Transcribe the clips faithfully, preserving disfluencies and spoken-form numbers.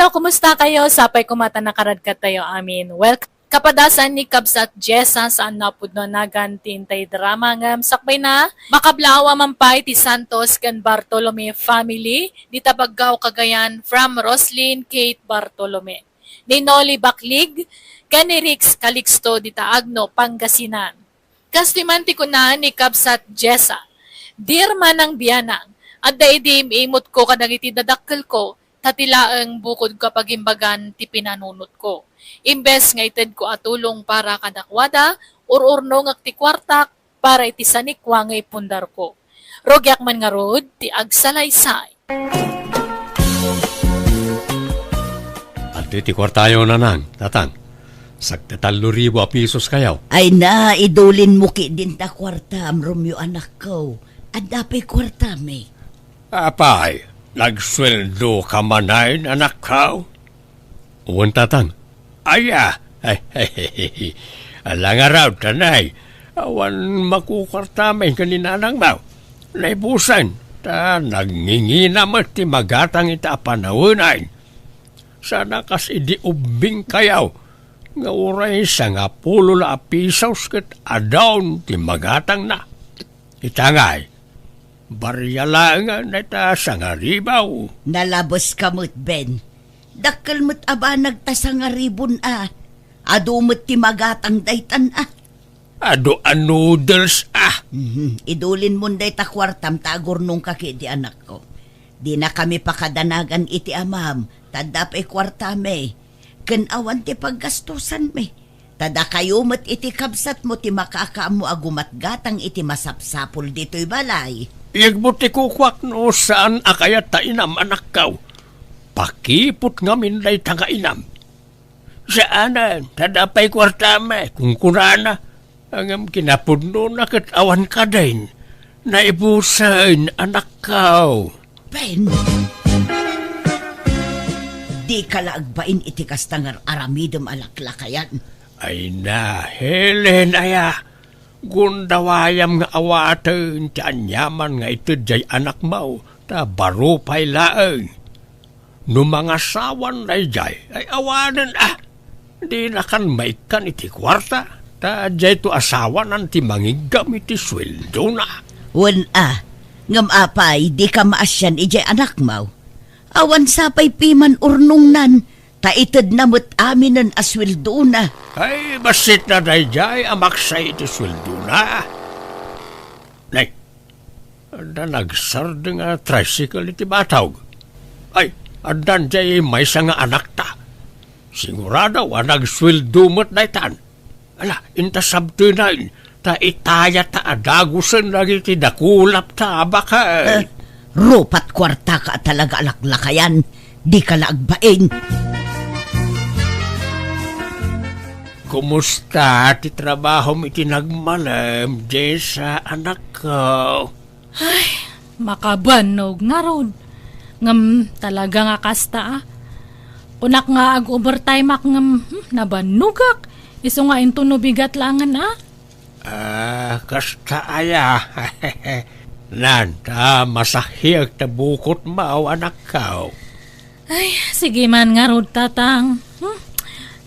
Hello, kumusta kayo? Sapay kumata nakaradkat tayo amin. Welcome. Kapadasan ni Kabsat Jessa saan napudno nagan ti intay drama ngem sakbay na, makablaawa man pay ti Santos ken Bartolome family, dita Baggao, Cagayan, from Roslyn Kate Bartolome, ni Noli Baklig, ken ni Rix Calixto dita Agno, Pangasinan. Kastoy man ti kuna ni Kabsat Jessa, "Dear Manang Bianang, adda idi im-imutko kadagiti dadakkelko, ta ti laeng bukodko a pagimbagan ti pinanunotko. Imbes nga itedko a tulong para kadakuada, ur-urnongek ti kuartak para iti sanikua nga ipundarko. Rugiak man ngarud ti agsalaysay." Adtoy ti kuartayo, nanang, tatang. Sagdi tallo ribu a pisos kayo. Ay na, idulinmo ketdin ta kuartam, Romeo, anakko. Adda pay kuartami. Apay, nagsueldo ka manen, anakko? Wen, tatang. Aya, ala ngarud, tanay. Awan makukuartami ken ni nanangmo. Naibusen, ta nagngingina met ti magatang ita a panawen. Sana kas idi ubbing kayo, nga uray sangapulo la a pisos ket adun ti magatangna. Ita ngay, baria laeng dayta sangaribu. Nalabeska met, Ben. Dakkel met a banag ta sangaribun a. Adu met ti magatang daytan a. Adu a noodles a. Mhm. Idulinmon dayta kuartam ta agurnongka ketdi, anakko. Dinakami pakadanagan iti amam, ta adda pay kuartami. Ken awan ti paggastosanmi. Ta dakayo met iti kabsatmo ti makaammo a gumatgatang iti masapsapul ditoy balay. Iyegmo ti kukuak no saan a kayat ta inam, anakko. Pakiput ngamin dayta nga inam. Saanen, ta adda pay kuartami, kunkunana. Ngem kinapudnona ket awan kadin. Naibusen, anakko. Ben! Dika la agbain iti kasta nga ar-aramidem a laklakayan. Ay na, Helen, aya. Gundawayam nga awaten ti aniaman nga ited jay anakmo, ta baro pay laeng. No mangasawan dayjay, ay awanen a. Dinakan maikkan iti kuarta, ta jayto asawanan ti mangiggam iti sueldona. Wen a, ngem apay, dika maasian idiay anakmo? Awan sapay piman urnongnan, ta itedna met aminen a sueldona. Ay, bassitna dayjay a maksa iti sueldona. Nay, adda nagsardeng a tricycle iti batog. Ay, addan jay maysa nga anakta. Sigurado a nagsueldo met daytan. Ala, inta sabtenen, ta itayat ta a dagusen dagiti dakulapta a baket. Eh, rupat kuartaka a talaga a laklakayan. Dika la agbain. Kumusta ti trabahom iti nagmalem, Jessa, anakko? Ay, makabannog ngarud. Ngem talaga nga kasta a. Kunak nga ag-overtimeak ngem, hmm, nabannogak. Isu nga intono bigat laengen a. Ah, kasta aya. Nan, ta masahiek ta bukotmo, anakko. Ay, sige man ngarud, tatang. Hmm?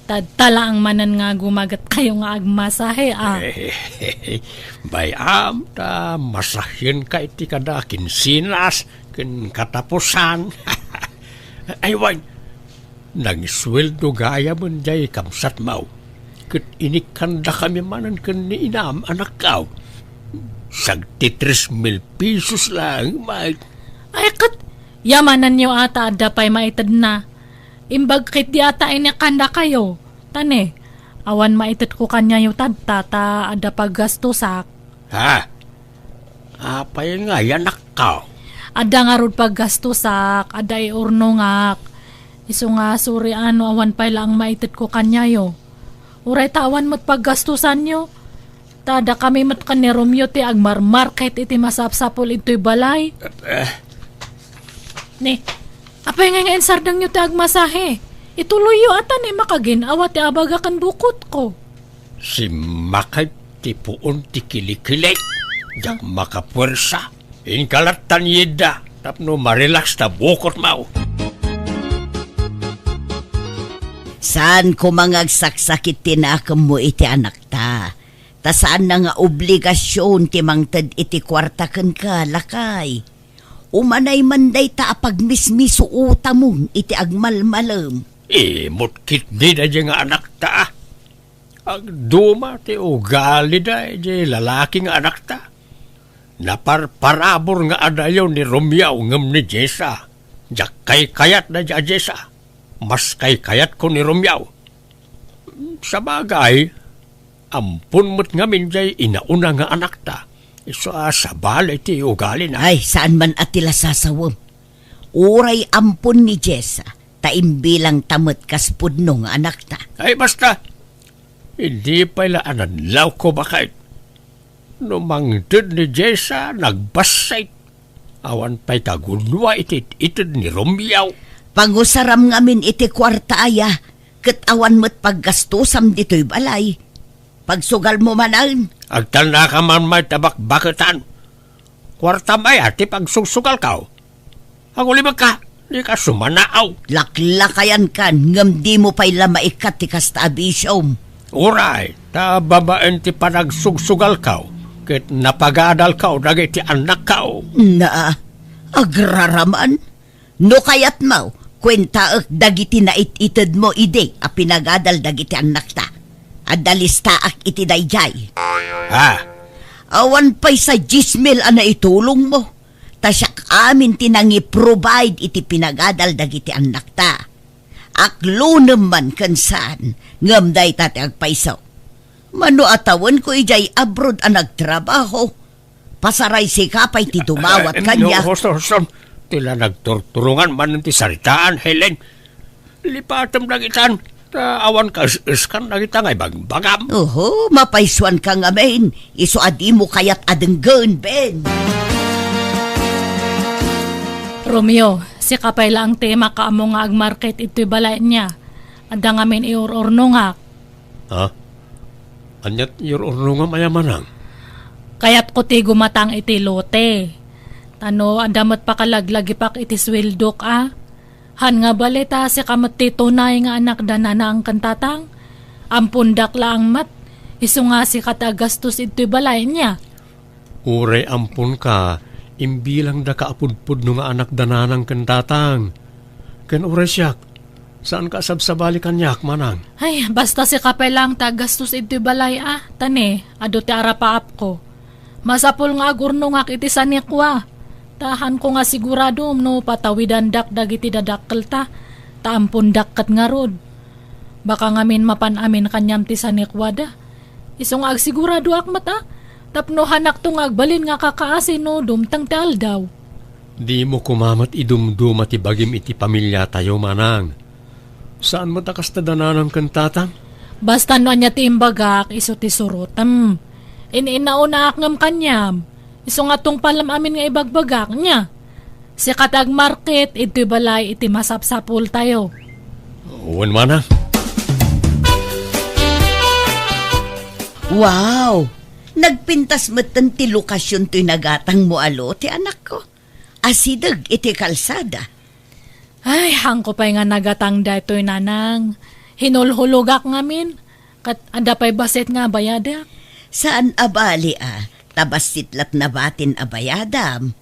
Tadta laeng manen nga gumaget kayo nga agmasahe, a. Bay-am ta masahienka iti kada kinsinas ken katapusan. Ay, wen, nagsueldo gayamen jay kabsatmo. Ket inikkandakami manen ken ni inam, anakko. Sagdi tres mil pesos laeng, Mike. Ay, ket yamananyo a ta adda pay maitedna. Imbag ketdi a ta inikkandakayo. Ta ne, awan maitedko kaniayo tadta ta adda paggastosak. Ha? Apay ngay, anakko? Adda ngarud paggastosak, adda iurnongak. Isu nga suri a no awan pay laeng maitedko kaniayo. Uray ta awan met paggastosanyo. Ta dakami met ken ni Romeo ti agmarmarket iti masapsapul idtoy balay. Eh. Ne, apay ngay nga insardengyo ti agmasahe? Ituloyyo a ta ne makagin-awa ti abaga ken bukotko. Simmakay ti puon ti kilikili. Diak makapuersa. Inka lattan yidda tapno marelax ta bukotmo. Saan koma nga agsaksakit ti nakemmo iti anakta. Ta saanna nga obligasion ti mangted iti kuarta kenka, lakay. Umanay man dayta a pagmismisuotamon iti agmalmalem. Imot ketdi daydiay nga anakta. Agduma ti ugalida daydiay lalaki nga anakta. Naparparabur nga adayo ni Romeo ngem ni Jessa. Diak kaykayat daydiay a Jessa. Mas kaykayatko ni Romeo. Sabagay, ampon met ngamin diay inauna nga anakta. Isu a sabali ti ugalina. Ay, saan man a ti lasasawem. Uray ampon ni Jessa, ta imbilangta met kas pudno nga anakta. Ay, basta. Idi pay la a nadlawko, baket. No mangted ni Jessa, nagbassit. Awan pay kagudua iti it-ited ni Romeo. Pangusaram ngamin iti kuarta aya, ket awan met paggastusam ditoy balay. Pagsugalmo manen. Agtalnaka man met a bakbaketan. Kuartam aya ti pagsugsugalko. Agulibekka, dika sumanaaw. Laklakayankan, ngem dimo pay la maikkat ti kasta a bisiom. Uray, ta babaen ti panagsugsugalko, ket napagadalko dagiti annakko. Na, agraraman? No kayatmo, kuentaek dagiti nait-itedmo idi a pinagadal dagiti annakta. Adda listaak iti daydiay. Ha? Awan pay sa dies mil a naitulongmo. Ta siak amin ti nangi-provide iti pinagadal dagiti annakta. Aklonem man ken saan, ngem dayta ti agpayso. Mano a tawenko idiay abroad a nagtrabaho, pasaray sika pay ti dumawat kaniak. Eh, no, Houston, ti la nagturturongan manen ti saritaan, Helen. Lipatem dagitan, ta awan kaes-eskan dagita nga ibagbagam. Oho, mapaysuanka ngamin, isu a dimo kayat a denggen, Ben. Romeo, sika pay laeng ti makaammo nga agmarket itoy balay nia. Adda ngamin iur-urnongak. Ha? Ania ti iur-urnongam aya, manang? Kayatko ti gumatang iti lote. Ta no adda met pakalaglagipak iti sueldok a. Han nga bali ta sika met ti tunay nga anak da nanang ken tatang. Ampondak laeng met, isu nga sika ti aggastos itoy balay nia. Uray amponka, imbilangdaka a pudpudno nga anak da nanang ken tatang. Ken uray siak, saanka a sabsabali kaniak, manang. Ay, basta sika pay laeng ti aggastos itoy balay a. Ta ne, adu ti arapaapko. Masapul nga agurnongak iti sanikua. Ta hanko nga sigurado no patawidandak dagiti dadakkelta. Ta ampondak ket ngarud. Baka ngamin mapan amin kaniam ti sanikuada. Isu nga agsiguradoak met a, tapno hanakto nga agbalin nga kakaasi no dumteng ti aldaw. Dimo koma met idumduma ti bagim iti pamiliatayo, manang. Saan met a kasta da nanang ken tatang? Basta no ania ti imbagak, isu ti surotem. In-inaunaak ngem kaniam. Isu nga tungpalem amin nga ibagbagak, nia? Sika ti agmarket, idtoy balay iti masapsapultayo. Wen, manang. Wow! Nagpintas metten ti lokasion toy nagatangmo a lote, anakko. Asideg iti kalsada. Ay, hanko pay nga nagatang daytoy, nanang. Hinulhulogak ngamin. Ket adda pay bassit nga bayadak. Saan a bali a, ta bassit la't nabatin a bayadam.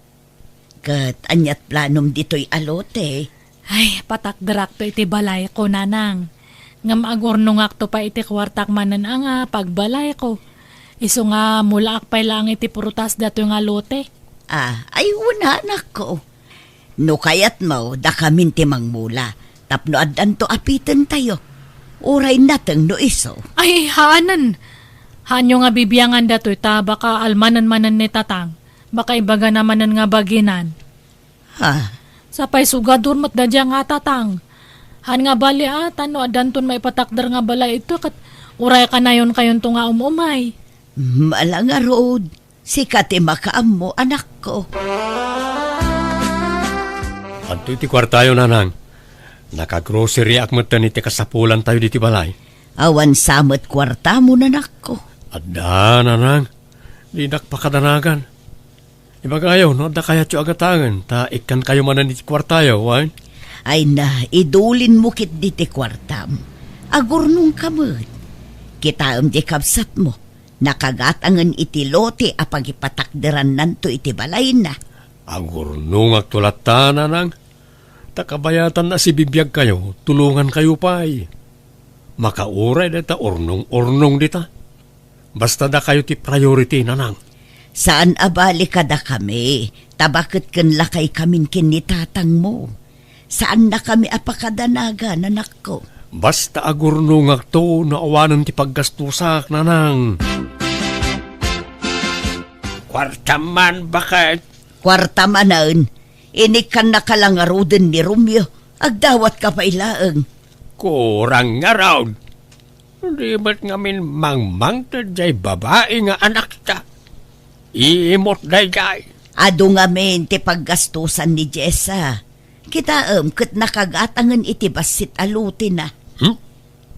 Ket aniat planom ditoy a lote? Ay, patakderakto iti balayko, nanang. Ngem agurnongakto pay iti kuartak manen a nga pagbalayko. Isu nga mulaak pay laeng iti prutas datoy nga lote. Ah, ay, wen, anakko. No kayatmo, dakamin ti mangmula, tapno addanto a pitentayo. Uray nateng no isu. Ay, haanen. Haanyo nga bibiangan datoy ta baka almanen manen ni tatang. Baka ibagana manen nga baginan. Ha? Sapay sugadur met daydiay nga tatang. Han nga bali a, ta no addanton maipatakder nga balay ito, ket uray kanayon kayonto nga um-umay. Mala ngarud, sika ti makaammo, anakko. Adtoy ti kuartayo, nanang. Nakagroceryak metten iti kasapulantayo diti balay. Awan sa met kuartamo, anakko? Adda, nanang. Dinak pakadanagan. Ibagayo, no adda kayatyo a gatangen, ta ikkankayo manen iti kuartayo, wen? Ay na, idulinmo ketdi ti kuartam. Agurnongka met. Kitaem ti kabsatmo, nakagatangen iti lote a pagipatakderannanto iti balayna. Agurnongakto latta, Nanang. Ta kabayatanna a sibibiagkayo, tulongankayo pay. Makauray dayta urnong-urnong dita. Basta dakayo ti priority, Nanang. Saan a bali kadakami, ta baket ken lakaykamin ken ni tatangmo. Saannakami a pakadanagan, anakko. Basta agurnongakto no awanen ti paggastusak, Nanang. Kuartam man, baket. Kuarta manen, inikkannaka la ngaruden ni Romeo, agdawatka pay laeng. Kurang ngarud. Di met ngamin mangmangted jay babai nga anakta. Imot dayjay. Adu ngamin ti paggastusan ni Jessa. Kitaem ket nakagatangen iti bassit a lotena. Hmm?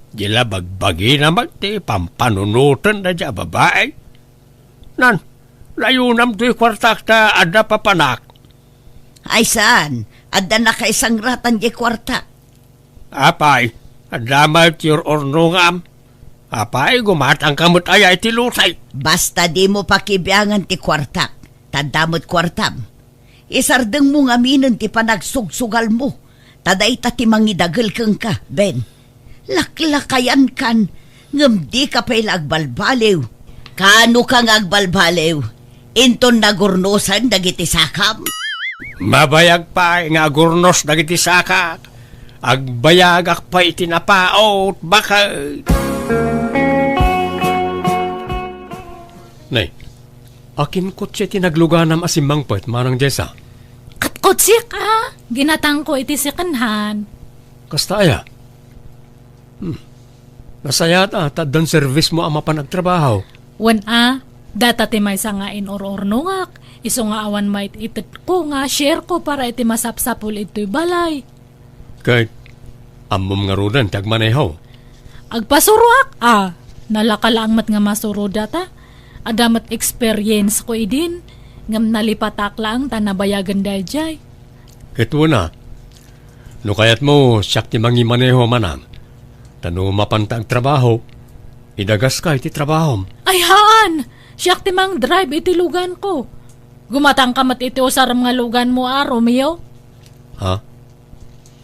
Di la bagbagina met ti pampanunoten dayjay a babai. Nan, layonam toy kuartak ta adda papanak. Ay saan, adda nakaisangratan jay kuartak. Apay, adda met ti ur-urnongam. Apay, gumatangka met aya iti lotay. Basta dimo pakibiangan ti kuartak, ta adda met kuartam. Isardengmo ngaminen ti panagsugsugalmo, ta dayta ti mangidagel kenka, Ben. Laklakayankan, ngem dika pay la agbalbaliw. Kano ka nga agbalbaliw? Inton nagurnosen dagiti sakam? Mabayag pay nga agurnos dagiti sakak. Agbayagak pay iti napaut, baket. Nay, akin kotse ti nagluganam a simmangpet, Manang Jessa? Ket kotsek a, ginatangko iti second hand. Kasta aya? Hmm. Nasayaat a, ta addan servismo a mapan agtrabaho. Wen a, data ti maysa nga inur-urnongak, isu nga awan mait-itedko nga share ko para iti masapsapul idtoy balay. Ket, ammom ngaruden ti agmaneho? Agpasuroak a, nalaka laeng met nga masuro data. Adda met experience ko idin, ngem nalipatak laeng ta nabayagen daydiay. Ket wen a, no kayatmo, siak ti mangimaneho, Manang. Ta no mapanta agtrabaho, idagaska iti trabahom. Ay haan! Siak ti mangdrive iti luganko. Gumatangka met iti usarem nga luganmo a, Romeo. Ha?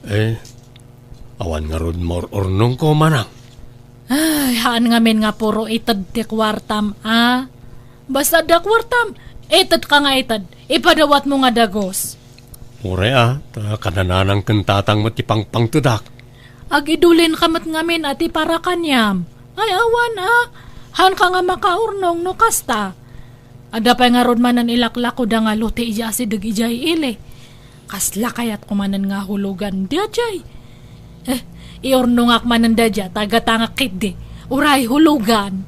Eh, awan ngarud maur-urnongko, Manang. Ay, haan ngamin nga puro ited ti kuartam a. Basta adda kuartam, itedka nga ited, ipadawatmo nga dagus. Uray a, ta kananang ken tatang met ti pangpangtedak. Agidulinka met ngamin a ti para kaniam. Ay, awan a, haanka nga makaurnong no kasta. Adda pay ngarud manen ilaklakoda nga lote idiay asideg idiay ili. Kasla kayatko manen nga hulogan daydiay. Eh, iurnongak manen daydiay, tagatangak ketdi. Uray hulogan.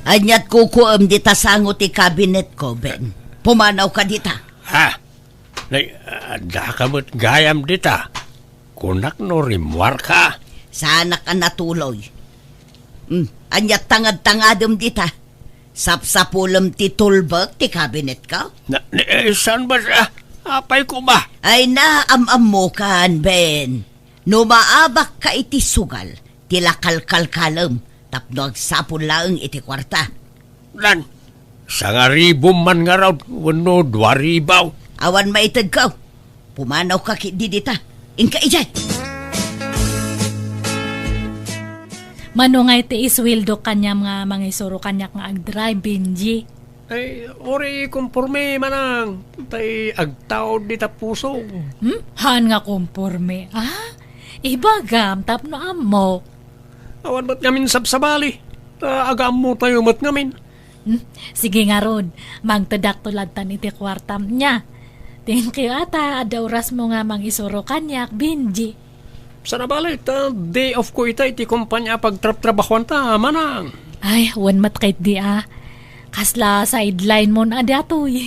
Aniat kukuem dita sango ti kabinetko, Ben? Pumanawka dita. Ha? Nay, addaka met gayam dita. Kunak no rimmuarka. Saanak a natuloy. Hmm, aniat tangad-tangadem dita? Sapsapulem ti tulbek ti kabinetko? Na, eh, saan ba siya? Apay ko ba? Ay na, am-ammokan, Ben. No maabakka iti sugal, ti lakalkalkalem, tapno agsapul laeng iti kuarta. Lan, sangaribom man ngarud wenno duaribaw. Awan maitedko. Pumanawka ketdi dita. Inka idiay. Mano nga iti isweldo kaniam nga mangisuro kaniak nga agdrive, Benji? Ay, uri konporme, Manang. Tay agtaud dita pusog. Hmm? Haan nga konporme, ah? Ibagam, tapno ammok. Awan met ngamin sabsabali. Ta agaammotayo met ngamin. Hmm? Sige ngarud, mangtedakto lattan iti kuartam nia. Thank you, ata. Adda orasmo nga mangisuro kaniak, Benji. Sana bale, ta day off ko ita iti kompanya a pagtrabtrabahuanta, Manang. Ay, wen met ketdi a. Kasla sideline mon a datoy.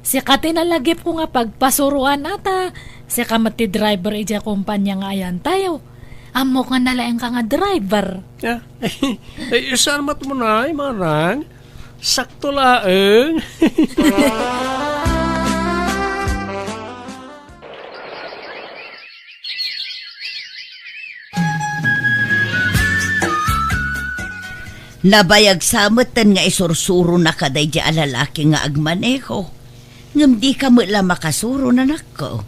Sika ti nalagipko nga pagpasuroan ata. Sika met ti driver idiay kompanya nga ayantayo. Ammok nga nalaingka nga driver. Ah, ay, saan met mo na, Manang? Sakto laeng. Nabayag sa metten nga isursuronaka daydi a lalaki nga agmaneho. Ngem dika met la makasuro, nanakko.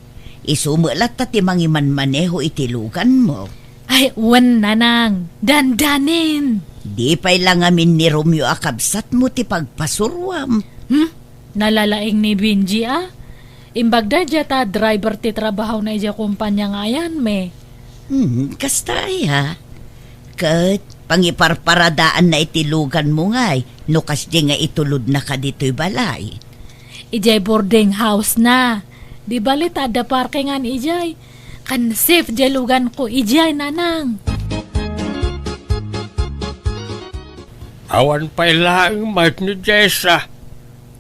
Isu met latta ti mangimanmaneho iti luganmo. Ay, wen, nanang. Dandanin. Di pay la ngamin ni Romeo a kabsatmo ti pagpasuruam. Hmm? Nalalaing ni Benji, a? Imbag daydiay ta driver ti trabahona idiay kompania nga ayanmi. Hmm, kasta aya. Ket pangiparparadaanna iti luganmo ngay no kasdi nga itulodnaka ditoy balay. Idiay boarding house na. Di bali ta adda parkingan idiay. Kan safe diay luganko idiay, nanang. Awan pay laeng met ni Jessa.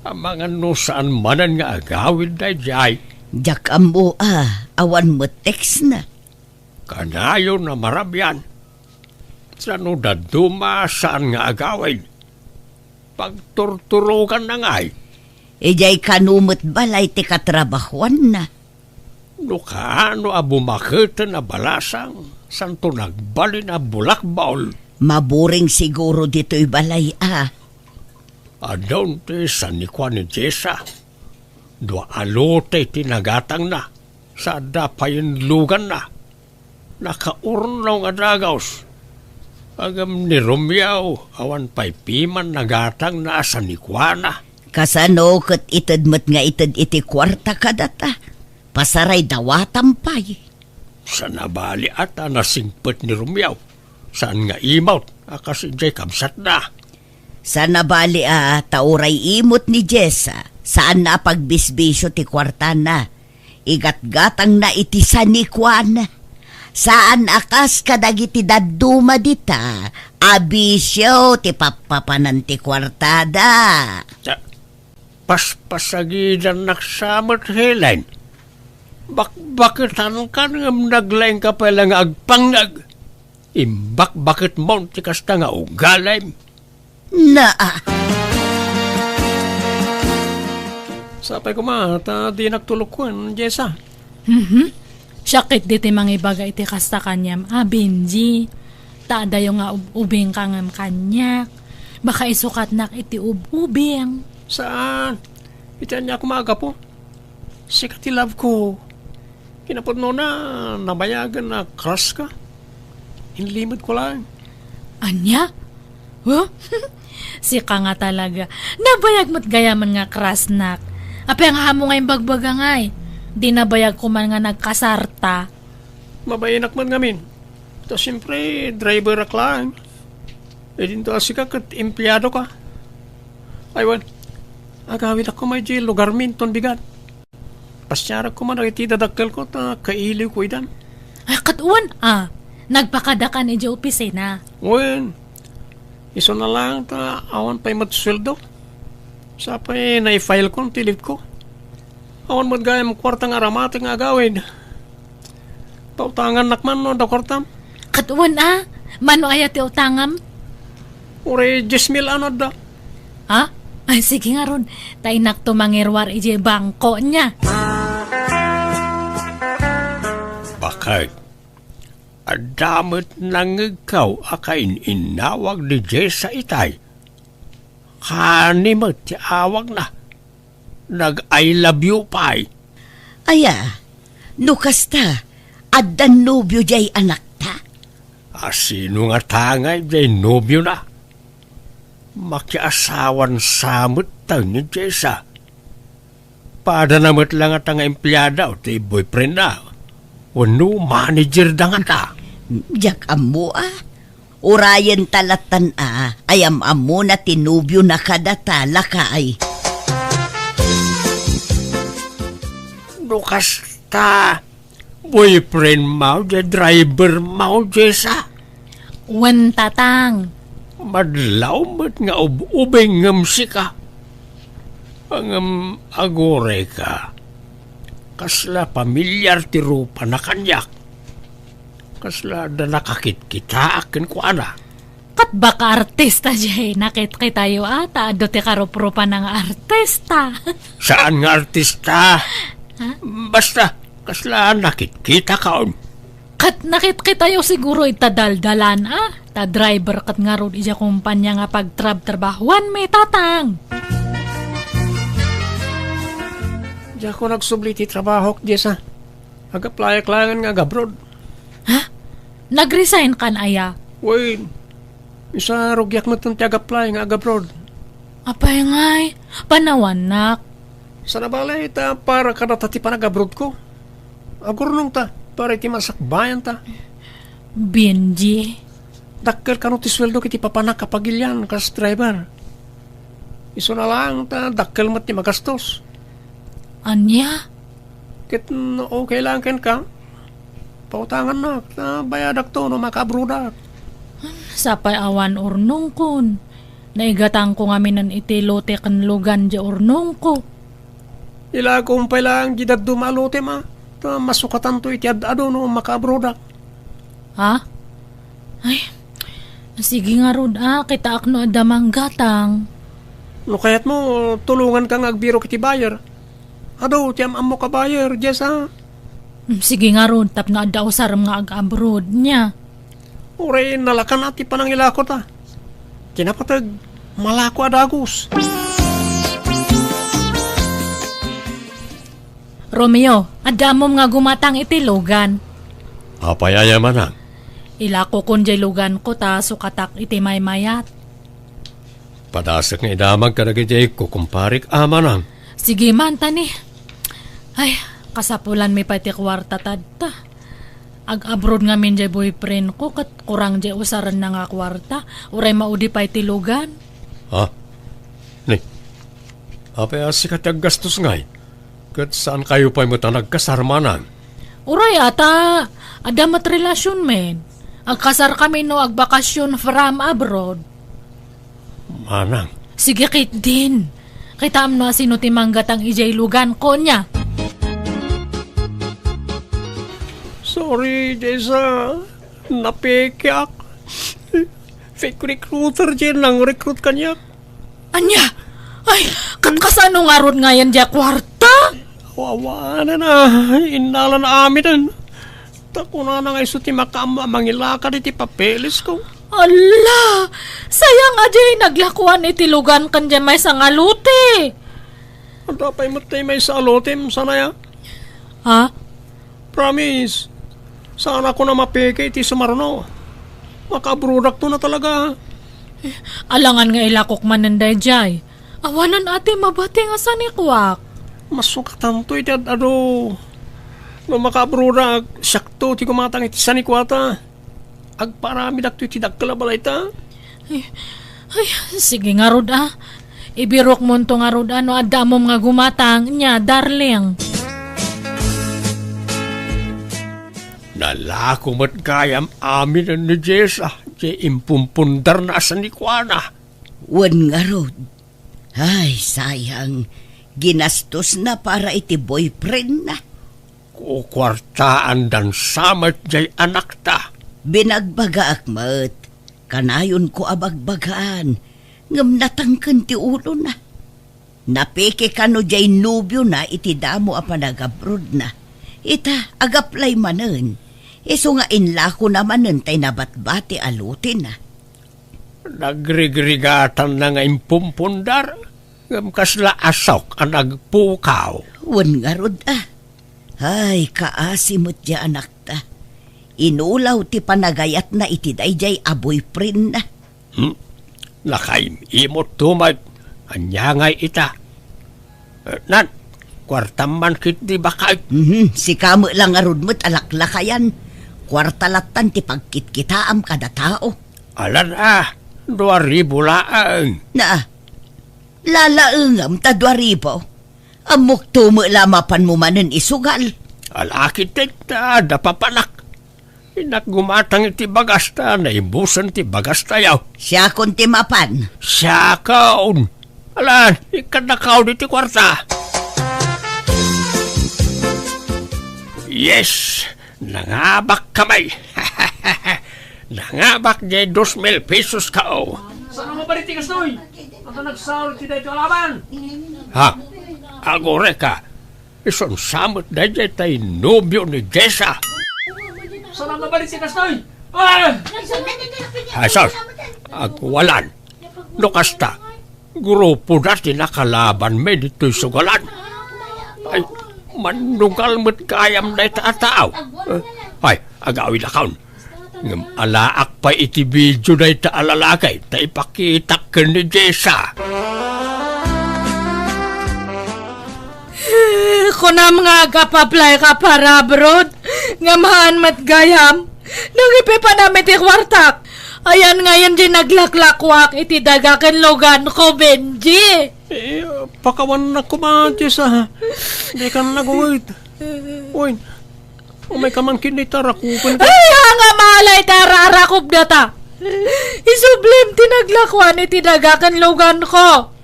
Amangan no saan manen nga agawid daydiay. Diak ammo a, awan met text na. Kanayon a marabian. Sano dadduma saan nga agawid? Pagturturoganna ngay. Idiay kano met balay ti katrabahuanna. No kaano a bumaketen a balasang, santo nagbalin a bulakbol. Maburing siguro ditoy balay a. Adun ti sanikua ni Jessa. Dua a lote ti nagatangna, sa adda payen luganna. Nakaurnaw nga dagus. Ngem ni Romeo, awan pay piman nagatangna a sanikuana. Kasano ket ited met nga ited iti kuarta kadata? Pasaray dawatam pay. Sa nabali a ta nasingpet ni Romeo, saan nga imot a kas idiay kabsatna. Sa nabali a ta uray imot ni Jessa, saanna a pagbisbisio ti kuartana. Igatgatangna iti sanikuan. Saan a kas kadagiti dadduma dita a bisio ti pappapanan ti kuartada. Paspasagidannak sa met, Helen. Bakbaketankan ngem naglaingka pay la nga agpangngeg. Imbakbaketmon ti kasta nga ugalim. Naa. Sapay koma ta dinak tulokuen, Jessa. Mhm. Siak ketdi ti mangibaga iti kasta kaniam a, Benji. Ta adayo nga ub-, ubingka ngem kaniak. Baka isukatnak iti ub-ubing. Saan? Iti ania koma a gapu? Sika ti love ko. Kinapudnona, nabayagen a crush ka. Inlimed ko laeng. Ania? Huh? Sika nga talaga. Nabayag met gayamen nga crushnak. Apay nga ammo nga imbagbaga ngay? Di nabayag ko man nga nagkasarta. Mabainak met ngamin. Ta siempre, driverak laeng. Idinto a sika ket empleado ka. Ay, wen, agawidak koma idiay lugarmi inton bigat. Pasiarak koma dagiti dadakkelko ta kailiwko idan. Ay, ket wen a, nagpakadakan idiay opisina. Wen, isuna laeng ta awan pay met sueldo. Sapay naifilekon ti leave-ko. Awan met gayam kuarta nga aramatek nga agawid. Pautangannak man no adda kuartam. Ket wen a, mano aya ti utangam? Uray dies mil a no adda. Ha? Ay, sige ngarud. Ta innakto mangiruar idiay bangko nia. Bakit? Adda met nangngegko a kain-innawag ni Jessa itay. Kani met ti awagna. Nag-I love you pay. Aya, no kasta, addan nobio diay anakta? A sino ngata ngay diay nobiona? Makiasawan sa met ta ni Jessa. Padana met la ngata nga empleada ti boyfriendna. Wenno manager da ngata. Diak ammo a. Urayenta lattan a, ay am-ammona ti nobiona kadata, lakay. No kasta, boyfriend mo, diay driver mo, Jessa? Wen, tatang. Madlaw met nga ub-ubing ngem sika. Ngem aguray ka. Kasla pamilyar ti rupana kaniak. Kasla adda nakakitkitaak kenkuana. Ket baka artista diay nakitkitayo a, ta adu ti karuprupana nga artista. Saan nga artista? Ha? Basta, kasla nakitkitakon. Ket nakitkitayo siguro ita daldalan a. Ta driver ket ngarud idiay kompania nga pagtrabtrabahuanmi, Tatang. Diakon agsubli ti trabahok, Jessa. Ag-applyak laengen nga ag-abroad. Ha? Nag-resign kan aya? Wen, isa rugiak metten ti ag-apply nga ag-abroad. Apay ngay, panawannak. Saan a bale, ta para kadata ti panag-abroadko. Agurnongta, para iti masakbayanta. Benji. Dakkel kano ti sueldok iti papanak a pagilian kas driver. Isuna laeng ta dakkel met ti magastos. Ania? Ket no okay laeng kenka, pautangannak, ta bayadakto no makaabroadak. Sapay awan urnongkon. Naigatangko ngaminen iti lote ken lugan diay urnongko. Ilakom pay laeng diay dadduma a lotem, a. Ta masukatanto iti ad-adu no makaabroadak. Ha? Ay, sige ngarud, a, kitaak no adda manggatang. No kayatmo, tulonganka nga agbirok iti buyer. Adu ti am-ammok a buyer, Jess, a. Mm, sige ngarud, tapno adda usarem nga ag-abroad, nia. Uray nalakan a ti panangilako ta. Ti napateg, malako a dagus. Romeo, adda ammom nga gumatang iti lugan. Apay aya, manang? Ilakokon diay luganko ta sukatak iti maymayat. Padasek nga idamag kadagiti kukumparik a, manang. Sige man, tani. Ay, kasapulanmi pay ti kuarta tadta. Ag-abroad ngamin diay boyfriendko, ket kurang diay usarenna nga kuarta. Uray maudi pay ti lugan. Ha? Ni, apay a sika ti aggastos ngay? Ket saankayo pay met a nagkasar, manang? Uray a ta adda met relasionmi. Agkasarkami no agbakasyon from abroad. Manang. Sige ketdin. Kitaem no asino ti manggatang idiay luganko, nia. Sorry, Jessa. Napekeak. Fake recruiter diay nang-recruit kaniak. Ania? Ay, ket kasano ngarud ngayen diay kuarta? Awanen a, innalan amiden. Ta kunana nga isu ti makaammo a mangilakad iti papelesko. Ala! Sayang a diay naglakuan iti lugan ken diay maysa nga lote. Adda pay met tay maysa a lotem, saan aya? Ha? Promise, saanakon a mapeke iti sumaruno. Makaabroadakto na talaga. Alangan nga ilakok manen daydiay. Awanen a ti mabati nga sanikuak. Masukatanto iti ad-adu. No makaabroadak, siakto ti gumatang iti sanikuata. Agparamidakto iti dakkel a balayta. Ay, ay, sige ngarud a. Ibirokmonto ngarud a no adda ammom nga gumatang, nia, darling. Nalako met gayam aminen ni Jessa, diay impumpundarna a sanikuana. Wen ngarud. Ay, sayang. Ginastosna para iti boyfriendna. Kukuartaandan sa met diay anakta. Binagbagaak met, kanayonko a bagbagaan, ngem natangken ti ulona. Napeke kano diay nobiona iti damo a panagabrodna. Ita, ag-apply manen. Isu nga inlakona manen tay nabatbati a lotena. Nagrigrigatanna nga impumpundar, ngem kasla asok a nagpukaw. Wen ngarud a. Ay, kaasi met diay anakta. Inulaw ti panagayatna iti daydiay a boyfriendna. Hmm? Nakaim-imotto met. Ania ngay ita? Eh, nan, kuartam man ketdi, baket. Mhm, sika met la ngarud met a laklakayan. Kuarta lattan ti pagkitkitaam kada tao. Alan a, dua ribu laeng. Na, lalaengam ta dua ribu. Ammokto met la mapanmo manen isugal. Ala ketdi ta adda papanak. Innak gumatang iti bagas ta naibusen ti bagastayo. Siakon ti mapan. Siakon. Alan, ikkannakaon iti kuarta. Yes, nangabak kamay. Nangabak diay dos mil pesos kao. Saan a mabalin ti kastoy? Anta nagsao ti daytoy a laban? Ha? Agurayka. Isun sa met daydiay tay nobio ni Jessa. Saan a mabalin ti kastoy? Ay, sus! Agwalan. No kasta, grupoda ti nakalabanmi ditoy sugalan. Ay, mannugal met gayam dayta a tao. Ay, agawidakon. Ngem alaak pay iti video dayta a lalaki ta ipakitak ken ni Jessa. Kunam nga agap-apply ka para abroad, ngem haan met gayam. Nangipipanam iti kuartak. Ayan ngayon di naglaklakuak iti daga ken lugan ko, Benji. Eh, pakawannak koma, Jessa. Di kan nagunget. Uy, umay ka man ket ta rakupen ka. Ay, nga malay ta rarakupda ta. Isublim ti naglakuan iti daga ken lugan ko.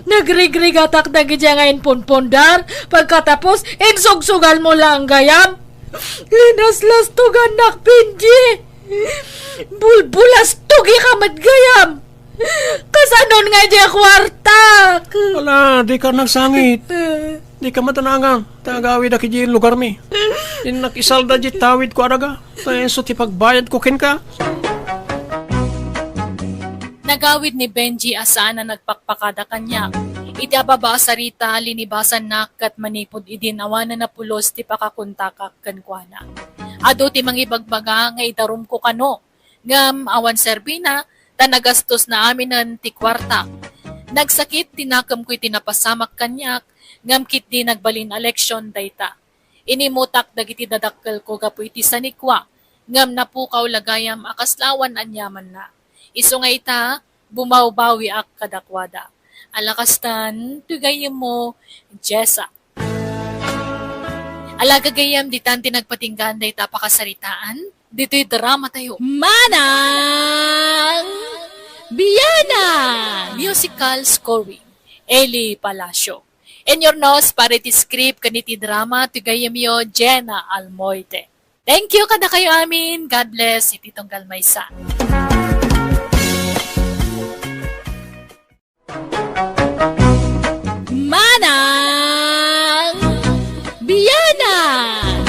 Nagrigrigatak dagiti nga impunpundar, pagkatapos, insugsugalmo laeng gayam. Linaslas to gannak, Benji. Bulbulas to gika met gayam. Kasanon nga di kuartak? Ala, di ka nagsangit. Di ka matanangang. Ta agawid a kidi lugarmi. Innak isalda di tawid ko a daga. Ta isu ti pagbayad ko kenka. Nagawid ni Benji a saan a nagpakpakada kaniak. Iti ababa a sarita, linibasannak ket manipud idin awanen a pulos ti pakakontakak kenkuana. Adu ti mangibagbaga nga idarumko kano, ngem awan serbina, ta nagastosna aminen ti kuarta. Nagsakit ti nakemko iti napasamak kaniak, ngem ketdi nagbalin a leksion dayta. Inimutak dagiti dadakkelko gapu iti sanikua, ngem napukaw la gayam a kasla awan aniamanna. Isu nga ita, bumawbawiak kadakuada. Ala kastan, ti gayyemmo, Jessa. Ala gagayyem, ditan ti nagpatinggaan dayta a pakasaritaan, ditoy drama tayo. Manang Bianang! Musical scoring, Eli Palacio. Inurnos para iti script ken iti drama ti gayyemyo, Jenna Almoite. Thank you kadakayo amin. God bless iti tunggal maysa. Manang Bianang!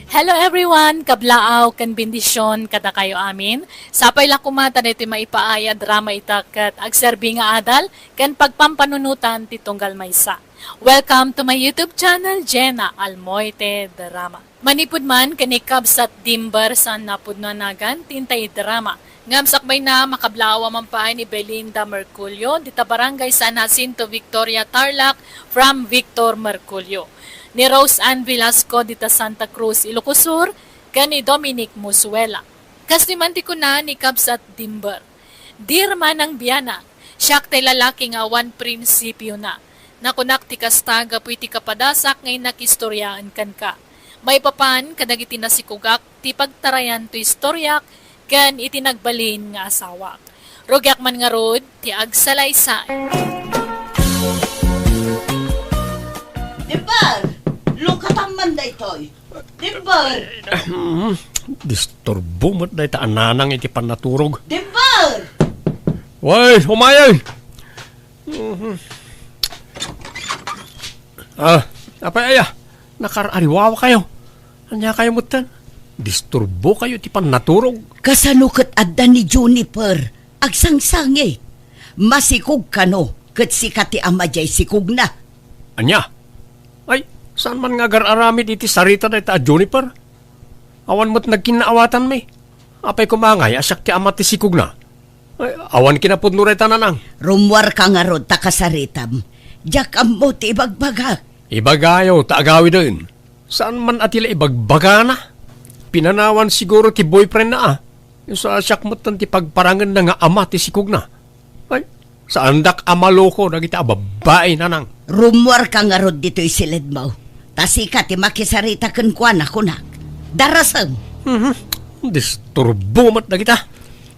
Hello everyone! Kablaaw ken bendisyon kadakayo amin. Sapay la koma ta daytoy maipaay a drama ita ket agserbi nga adal ken pagpampanunotan ti tunggal maysa. Welcome to my YouTube channel, Jenna Almoite Drama. Manipud man ken ni Kabsat Dimber, saan a pudno a nagan ti intay drama. Ngem sakbayna, makablaaw a man pay ni Belinda Merculio, dita Barangay San Jacinto, Victoria, Tarlac, from Victor Merculio. Ni Rose Ann Velasco, dita Santa Cruz, Ilocos Sur, ken ni Dominic Musuela. Kas ni man ti kuna ni Kabsat Dimber, "Dear Manang Bianang, siak tay lalaki nga awan prinsipiona. Nakunak ti kasta gapu iti kapadasak nga innak istoriaen kenka. Maipapan kadagiti nasikugak ti pagtarayan to istoriak ken iti nagbalin nga asawak. Rugiak man ngarud ti agsalaysay." Diper, lukatan man daytoy. Diper! Disturbo met dayta a nanang iti pannaturog. Diper! Way, umayay! Mhm. Ah, apay aya? Nakar-ariwawa kayo. Ania kayo metten? Disturbo kayo iti pannaturog. Kasano ket adda ni Juniper? Agsangsangit. Masikog kano ket sika ti ama diay sikogna. Ania? Ay, saan man nga agar-aramid iti sarita dayta a Juniper? Awan met nagkinnaawatanmi. Apay koma ngay a siak ti ama ti sikogna? Ay, awan kinapudno dayta, nanang. Rummuarka ngarud ta kasaritam. Diak ammo ti ibagbagak. Ibagayo ta agawiden. Saan man a ti la ibagbagana? Pinanawan siguro ti boyfriendna a. Isu a siak metten ti pagparangenna nga ama ti sikogna. Ay, saandak a maloko dagiti a babbai, nanang. Rummuarka ngarud ditoy siledmo. Ta sika ti makisarita kenkuana, kunak. Darasem. Mhm. Disturbo met dagita.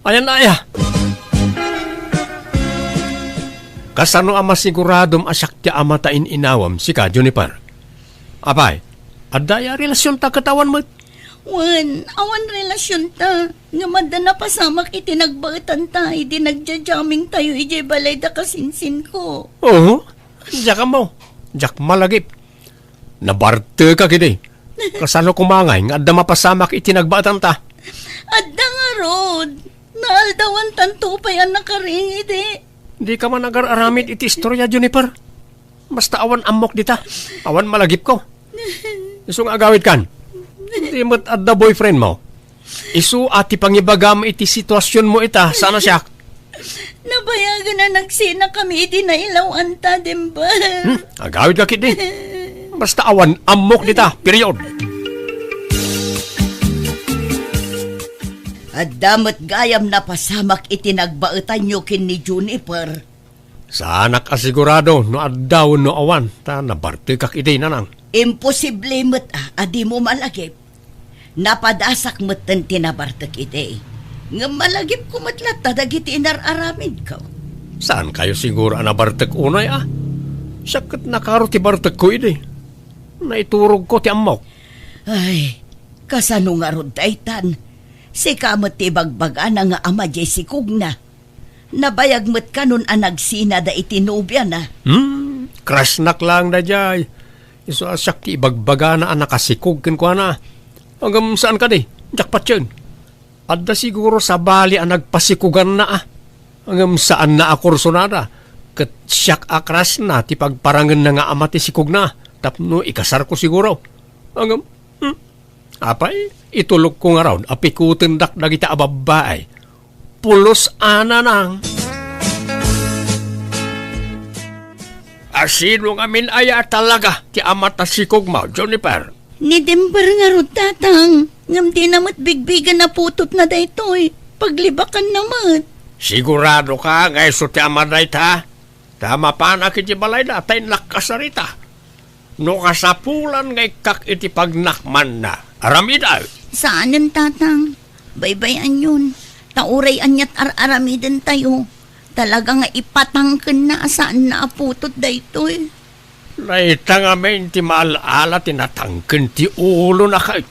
Ayan na aya. Kasano a masiguradom a siak ti ama ta in-inawam, sika, Juniper? Apay, adda aya a relasionta ket awan met? Wen, awan relasionta. Ngem adda napasamak iti nagbaetanta idi nagja-jammingtayo idiay balay da kasinsinko. Oo, diak ammo. Diak malagip. Nabarteka ketdi. Kasano koma ngay nga adda mapasamak iti nagbaetanta? Adda ngarud. Naaldawantanto pay a nakaring idi. Dika man agar-aramid iti istorya, Juniper. Basta awan ammok dita. Awan malagipko. Isu nga agawidkan. Di met adda boyfriend mo. Isu a ti pangibagam iti situasionmo ita, saan a siak. Nabayagen a nagsinakami idi nailawanta, Dimber. Hmm, agawidka ketdi. Basta awan ammok dita, period. Adda met gayam napasamak iti nagbaetanyo ken ni Juniper. Saanak a sigurado no adda wenno awan, ta nabartekak idi, nanang. Imposible met a, a dimo malagip. Napadasak metten ti nabartek idi. Ngem malagipko met latta dagiti inar-aramidko. Saankayo siguro a nabartek unay a? Siak ket nakaro ti bartekko idi. Naiturogko ti ammok. Ay, kasano ngarud daytan? Sika met ti ibagbagana nga ama diay sikogna. Nabayag met kanon a nagsinada iti nobiana. Hmm, crushnak laeng daydiay. Isu a siak ti ibagbagana a nakasikog kenkuana. Ngem saan kadi, diak patien. Adda siguro sabali a nagpasikuganna a. Ngem saanna a kursunada. Ket siak a crushna ti pagparangenna nga ama ti sikogna tapno ikasarko siguro. Ngem, hmm, apay, itulokko ngarud a pikutendak dagita a babbai. Pulos a nanang. A sino ngamin aya talaga ti ama ta sikogmo, Juniper? Ni Dimber ngarud, tatang. Ngem dina met bigbigen a putotna daytoy. Paglibakanna met. Sigurado ka nga isu ti ama dayta? Ta mapanak iti balayda ta innak kasarita. No kasapulan nga ikkak iti pagnakmanna, aramidek. Saanen, tatang. Baybay-anyon. Ta uray aniat ar-aramidentayo, talaga nga ipatangkenna a saanna a putot daytoy. Dayta ngamin ti maal-ala ti natangken ti ulona ket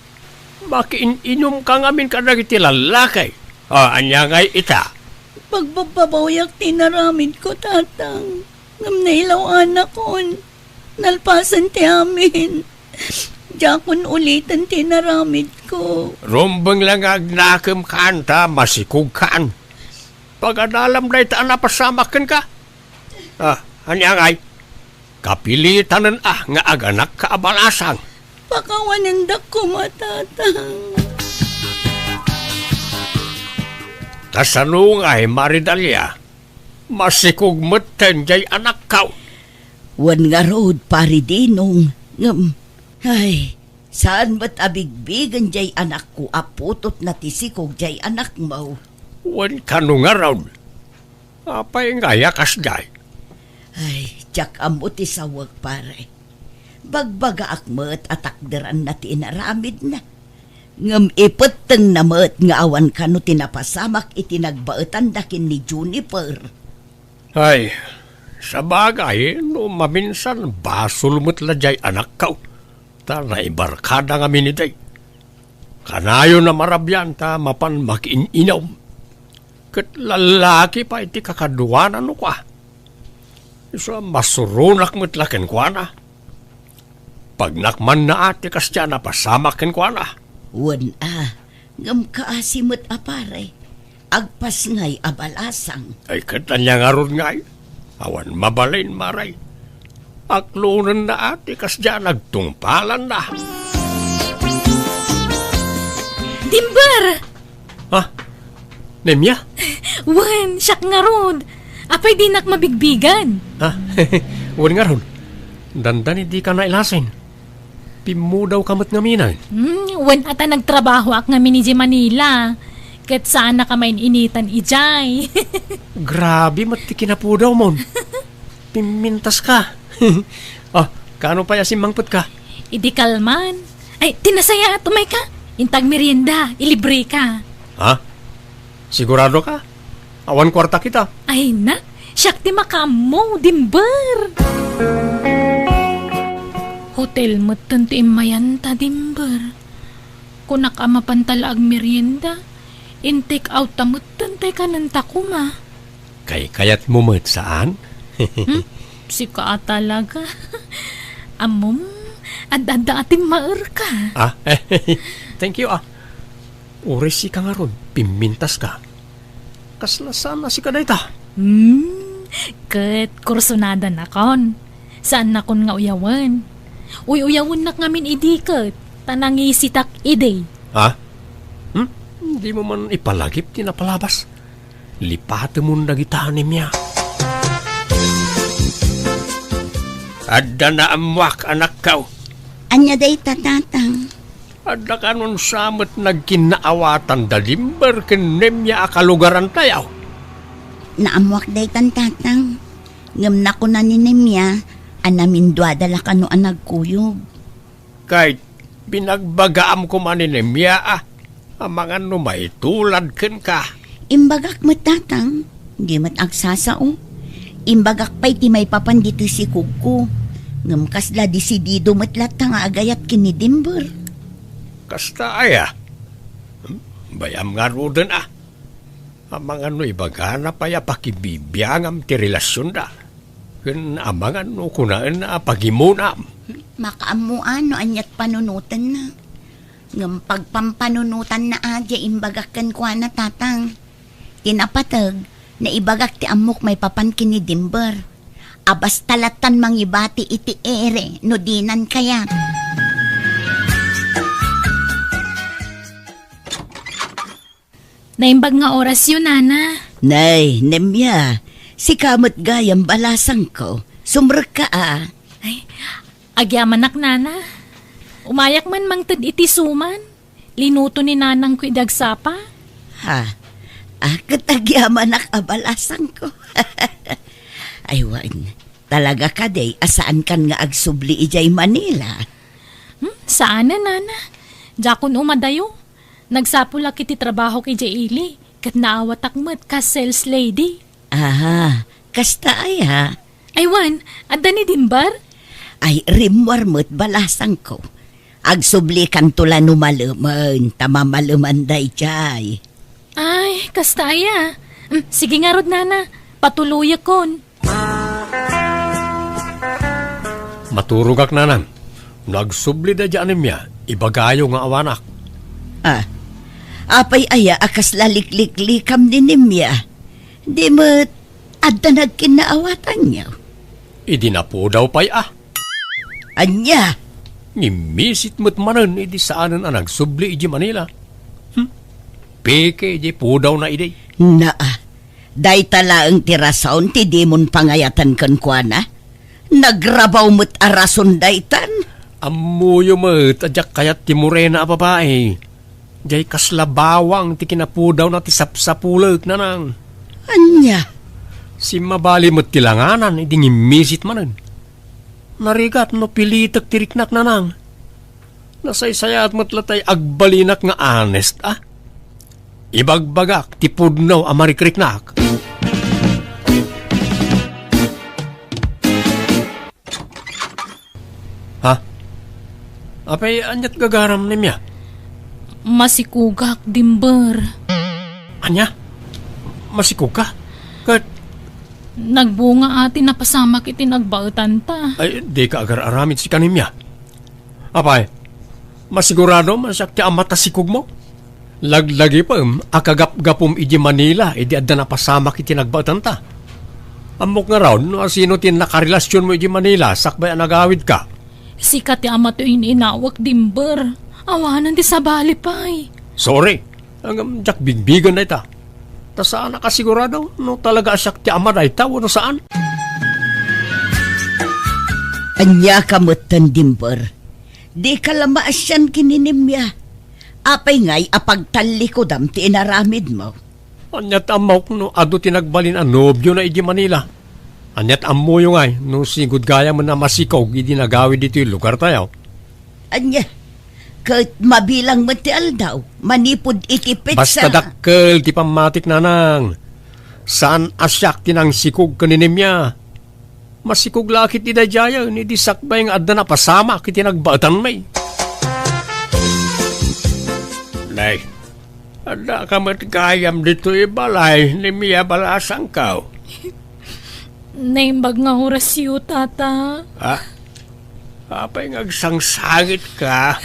makiin-inumka ngamin kadagiti lallaki. O, ania ngay ita? Pagbabbabawiak ti inaramidko, tatang. Ngem nailaw-anakon. Nalpasen ti amin. Diakon uliten ti inaramidko. Rumbeng la nga agnakem kan ta masikog kan. Pagadalam dayta a napasamak kenka. Ah, ania ngay? Kapilitanen a nga aganakka a balasang. Pakawanendak koma, tatang. Kasano ngay, Maridalia? Masikog metten jay anakko. Wen ngarud, Pari Dinong, ngem, ay, saan met a bigbigen jay anakko a putotna ti sikog jay anakmo. Wen kano ngarud? Apay ngay a kasdiay? Ay, diak ammo ti sawek, pare. Bagbagaak met a takderanna ti inaramidna. Ngem ipettengna met nga awan kano ti napasamak iti nagbaetanda ken ni Juniper. Ay, sabagay, no maminsan, basol met la jay anakko. Ta naibarkada ngamin idi. Kanayon a marabian ta mapan makiin-inom. Ket lallaki pay ti kakaduana no kua. Isu a masuronak met la kenkuana. Pagnakmanna a ti kasdiay a napasamak kenkuana. Wen a, ngem kaasi met a pare. Agpasngay a balasang. Ay, ket ania ngarud ngay? Awan mabalin, mare. Aklonenna a ti kasdiay a nagtungpalanna. Dimber! Ha? Nemia? Wen, siak ngarud. Apay dinak mabigbigan? Ha? Wen ngarud. Dandani dika nailasin. Pimmudawka met ngamin. Hmm, wen a ta nagtrabahoak ngamin idiay Manila. Ket saanak a main-initan idiay. Grabe met ti kinapudawmon. Pimmintaska. Ah, kano pay a simmangpetka? Idi kalman. Ay, ti nasayaat, umayka. Inta agmerienda, ilibreka. Ha? Siguradoka? Awan kuartak ita. Ay na, siak ti makaammo, Dimber. Hotel metten ti immayanta, Dimber. Kunak a mapanta la agmerienda, in-take out ta metten tay kanenta koma. Kaykayatmo met, saan? Hmm? Sika a talaga. Ammom, Ad-adda a timmaerka. Ah, thank you, ah. Uray sika ngarud, pimmintaska. Kasla saan a sika dayta? Hmm, ket kursunada nakon. Saan nakon nga uyawen. Uy-uyawennak ngamin idi ket, ta nangisitak idi. Ha? Hmm? Dimo man ipalagip ti napalabas? Lipatemon dagita, Nemia. Adda naammoak, anakko. Ania dayta, Tatang? Adda kanun sa met nagkinnaawatan da Dimber ken Nemia a kalugarantayo? Naammoak daytan, Tatang. Ngem nakuna ni Nemia a naminduada la kano a nagkuyog. Kay binagbagaam koma ni Nemia a, amangan no maitulad kenka. Imbagak met, Tatang, di met agsasao. Imbagak pay ti maipapan ditoy sikogko. Ngem kasla desidido met latta nga agayat ken ni Dimber. Kasta aya? Hmm? Bay-am ngaruden a. Amangan no ibagana pay a pakibibiangam ti relasionda. Ken amangan no kunaenna a pagimunam. Makaammoan no aniat panunotenna. Ngem pagpampanunotanna a diay imbagak kenkuana, Tatang. Ti napateg, naibagak ti ammok maipapan ken ni Dimber. A basta lattan mangibati iti ere no dinan kayat. Naimbag nga orasyo, Nana. Nay, Nemia, sika met gayam balasangko. Sumrekka a. Ay, agyamanak, Nana. Umayak man mangted iti suman. Linuto ni Nanangko idi agsapa. Ha? Ah, ket agyamanak a balasangko. Ay, wen, talaga kadi a saankan nga agsubli idiay Manila? Hmm, saanen, Nana. Diakon umadayo. Nagsapulak iti trabahok idiay ili, ket naawatak met kas sales lady. Aha, kasta aya? Ay, wen, adda ni Dimber? Ay, rimmuar met balasangko. Agsublikanto la no malemen, ta mamaleman daydiay. Ay, kasta aya? Mm, sige ngarud, Nana. Patuloyakon. Maturogak, Nanang. No agsubli daydiay a Nemia, ibagayo nga awanak. Ah, apay aya a kasla likliklikam ni Nemia? Di met adda nagkinnaawatanyo? Idi napudaw pay a. Ania? Ngimmisit met manen idi saanen a nagsubli idiay Manila. Hmm? Peke idiay pudawna idi. Naa, dayta laeng ti rason ti dimon pangayatan kenkuana. Nagrabaw met a rason daytan. Ammoyo met a diak kayat ti morena a babai. Diay kasla bawang ti kinapudawna ti sapsapulek, Nanang. Ania? Simmabali met ti langanan idi ngimmisit manen. Narigat no pilitek ti riknak, Nanang. Nasaysayaat met latay agbalinak nga honest, a. Ibagbagak ti pudno a marikriknak. Ha? Apay, aniat gagaram, Nemia? Masikogak, Dimber. Ania? Masikogka? Ket nagbunga a ti napasamak iti nagbaetanta. Ay, dika agar-aramid sika, Nemia. Apay, masigurado man siak ti amat a sikogmo? Laglagipem a kagapgapom idiay Manila idi adda napasamak iti nagbaetanta. Ammok ngarud no asino ti nakarelasionmo idiay Manila sakbay a nagawidka. Sika ti ama ti in-inawek, Dimber. Awanen ti sabali pay. Sorry. Ngem diak bigbigen dayta. Ta saanak a sigurado no talaga a siak ti ama dayta wenno saan. Ania ka metten, Dimber? Dika la maasian ken ni Nemia. Apay ngay a pagtallikudam ti inaramidmo? Aniat ammok no adu ti nagbalin a nobiona idiay Manila? Aniat ammoyo ngay no sigud gayamen a masikog idi nagawid ditoy lugartayo? Ania? Ket mabilang met ti aldaw manipud iti petsa. Basta dakkel ti pammatik, Nanang. Saan a siak ti nangsikog ken ni Nemia. Masikog la ket ti daydiayen idi sakbay nga adda napasamak iti nagbaetanmi. Nay, addaka met gayam ditoy balay, Nemia balasangko? Naimbag nga orasyo, Tata. Ah? Apay nga agsangsangitka?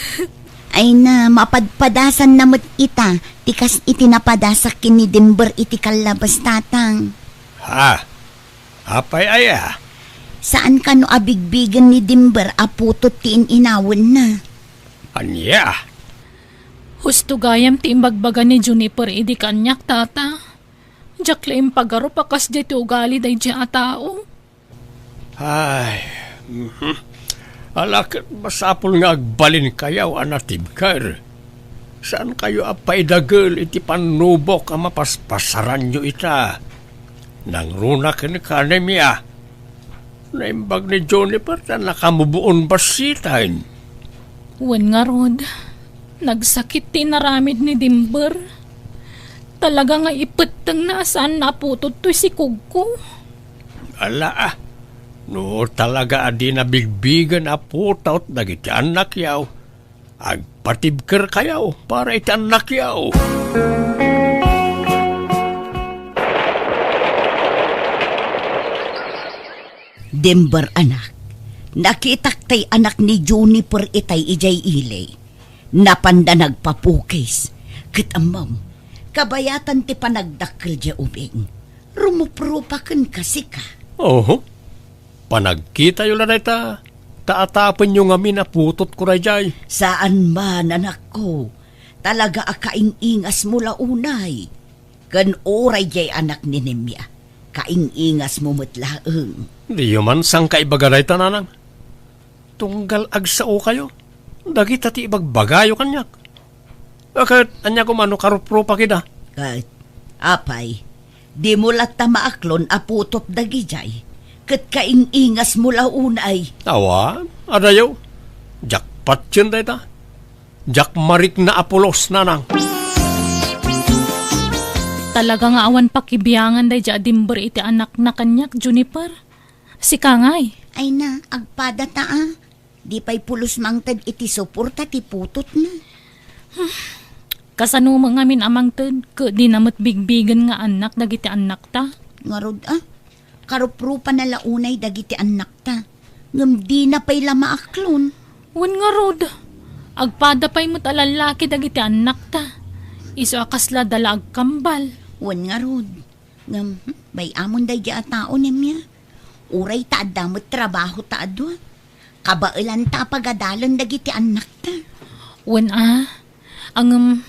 Ay na, mapadpadasanna met ita, ti kas iti napadasak ken ni Denver iti kallabas, Tatang. Ha? Apay aya? Saan kano a bigbigen ni Denver a putot ti in-inawenna. Ania? Husto gayam ti imbagbaga ni Juniper idi kaniak, Tata. Diak la impagarup a kasdiay ti ugali daydiay a tao. Ay, mhm. Ala ket masapul nga agbalinkayo a natibker. Saankayo a paidagel iti pannubok a mapaspasaranyo ita. Nangruna kenka, Nemia. Naimbag ni Juniper ta nakamuboon bassiten. Wen ngarud, nagsakit ti inaramid ni Denver. Talaga nga ipettengna a saanna a putot toy sikogko. Ala, ah. No talaga a dina bigbigen a putot dagiti annakyo, agpatibkerkayo para iti annakyo. Denver, anak, nakitak tay anak ni Juniper itay idiay ili. Napanda nagpapukis. Ket ammom, kabayatan ti panagdakkel diay ubing. Rumuprupa kenka, sika. Oho. Panagkitayo la dayta, ta atapenyo ngamin a putotko daydiay. Saan man, anakko. Talaga a kaing-ingasmo la unay. Ken uray diay anak ni Nemia, kaing-ingasmo met laeng. Diyo man sangkaibaga dayta, nanang. Tunggal agsaokayo, dagita ti ibagbagayo kaniak. A ket ania koma no karuprupak ida? Ket, apay, dimo latta maaklon a putot dagidiay, ket kaing-ingasmo la unay. Awan, adayo, diak patien dayta. Diak marikna a pulos, nanang. Talaga nga awan pakibiangan daydiay a Denver iti annakna kaniak, Juniper. Sika ngay. Ay na, agpada ta a. Di pay pulos mangted iti suporta ti putotna. Kasano met ngamin a mangted, ket dina met bigbigen nga annak dagiti annakta? Ngarud a, karuprupana la unay dagiti annakta, ngem dina pay la maaklon. Wen ngarud, agpada pay met a lallaki dagiti annakta, isu a kasla da la agkambal. Wen ngarud, ngem, hmm, bay-amon daydiay a tao, Nemia. Uray ta adda met trabaho ta a dua, kabaelanta a pagadalen dagiti annakta. Wen a, ngem,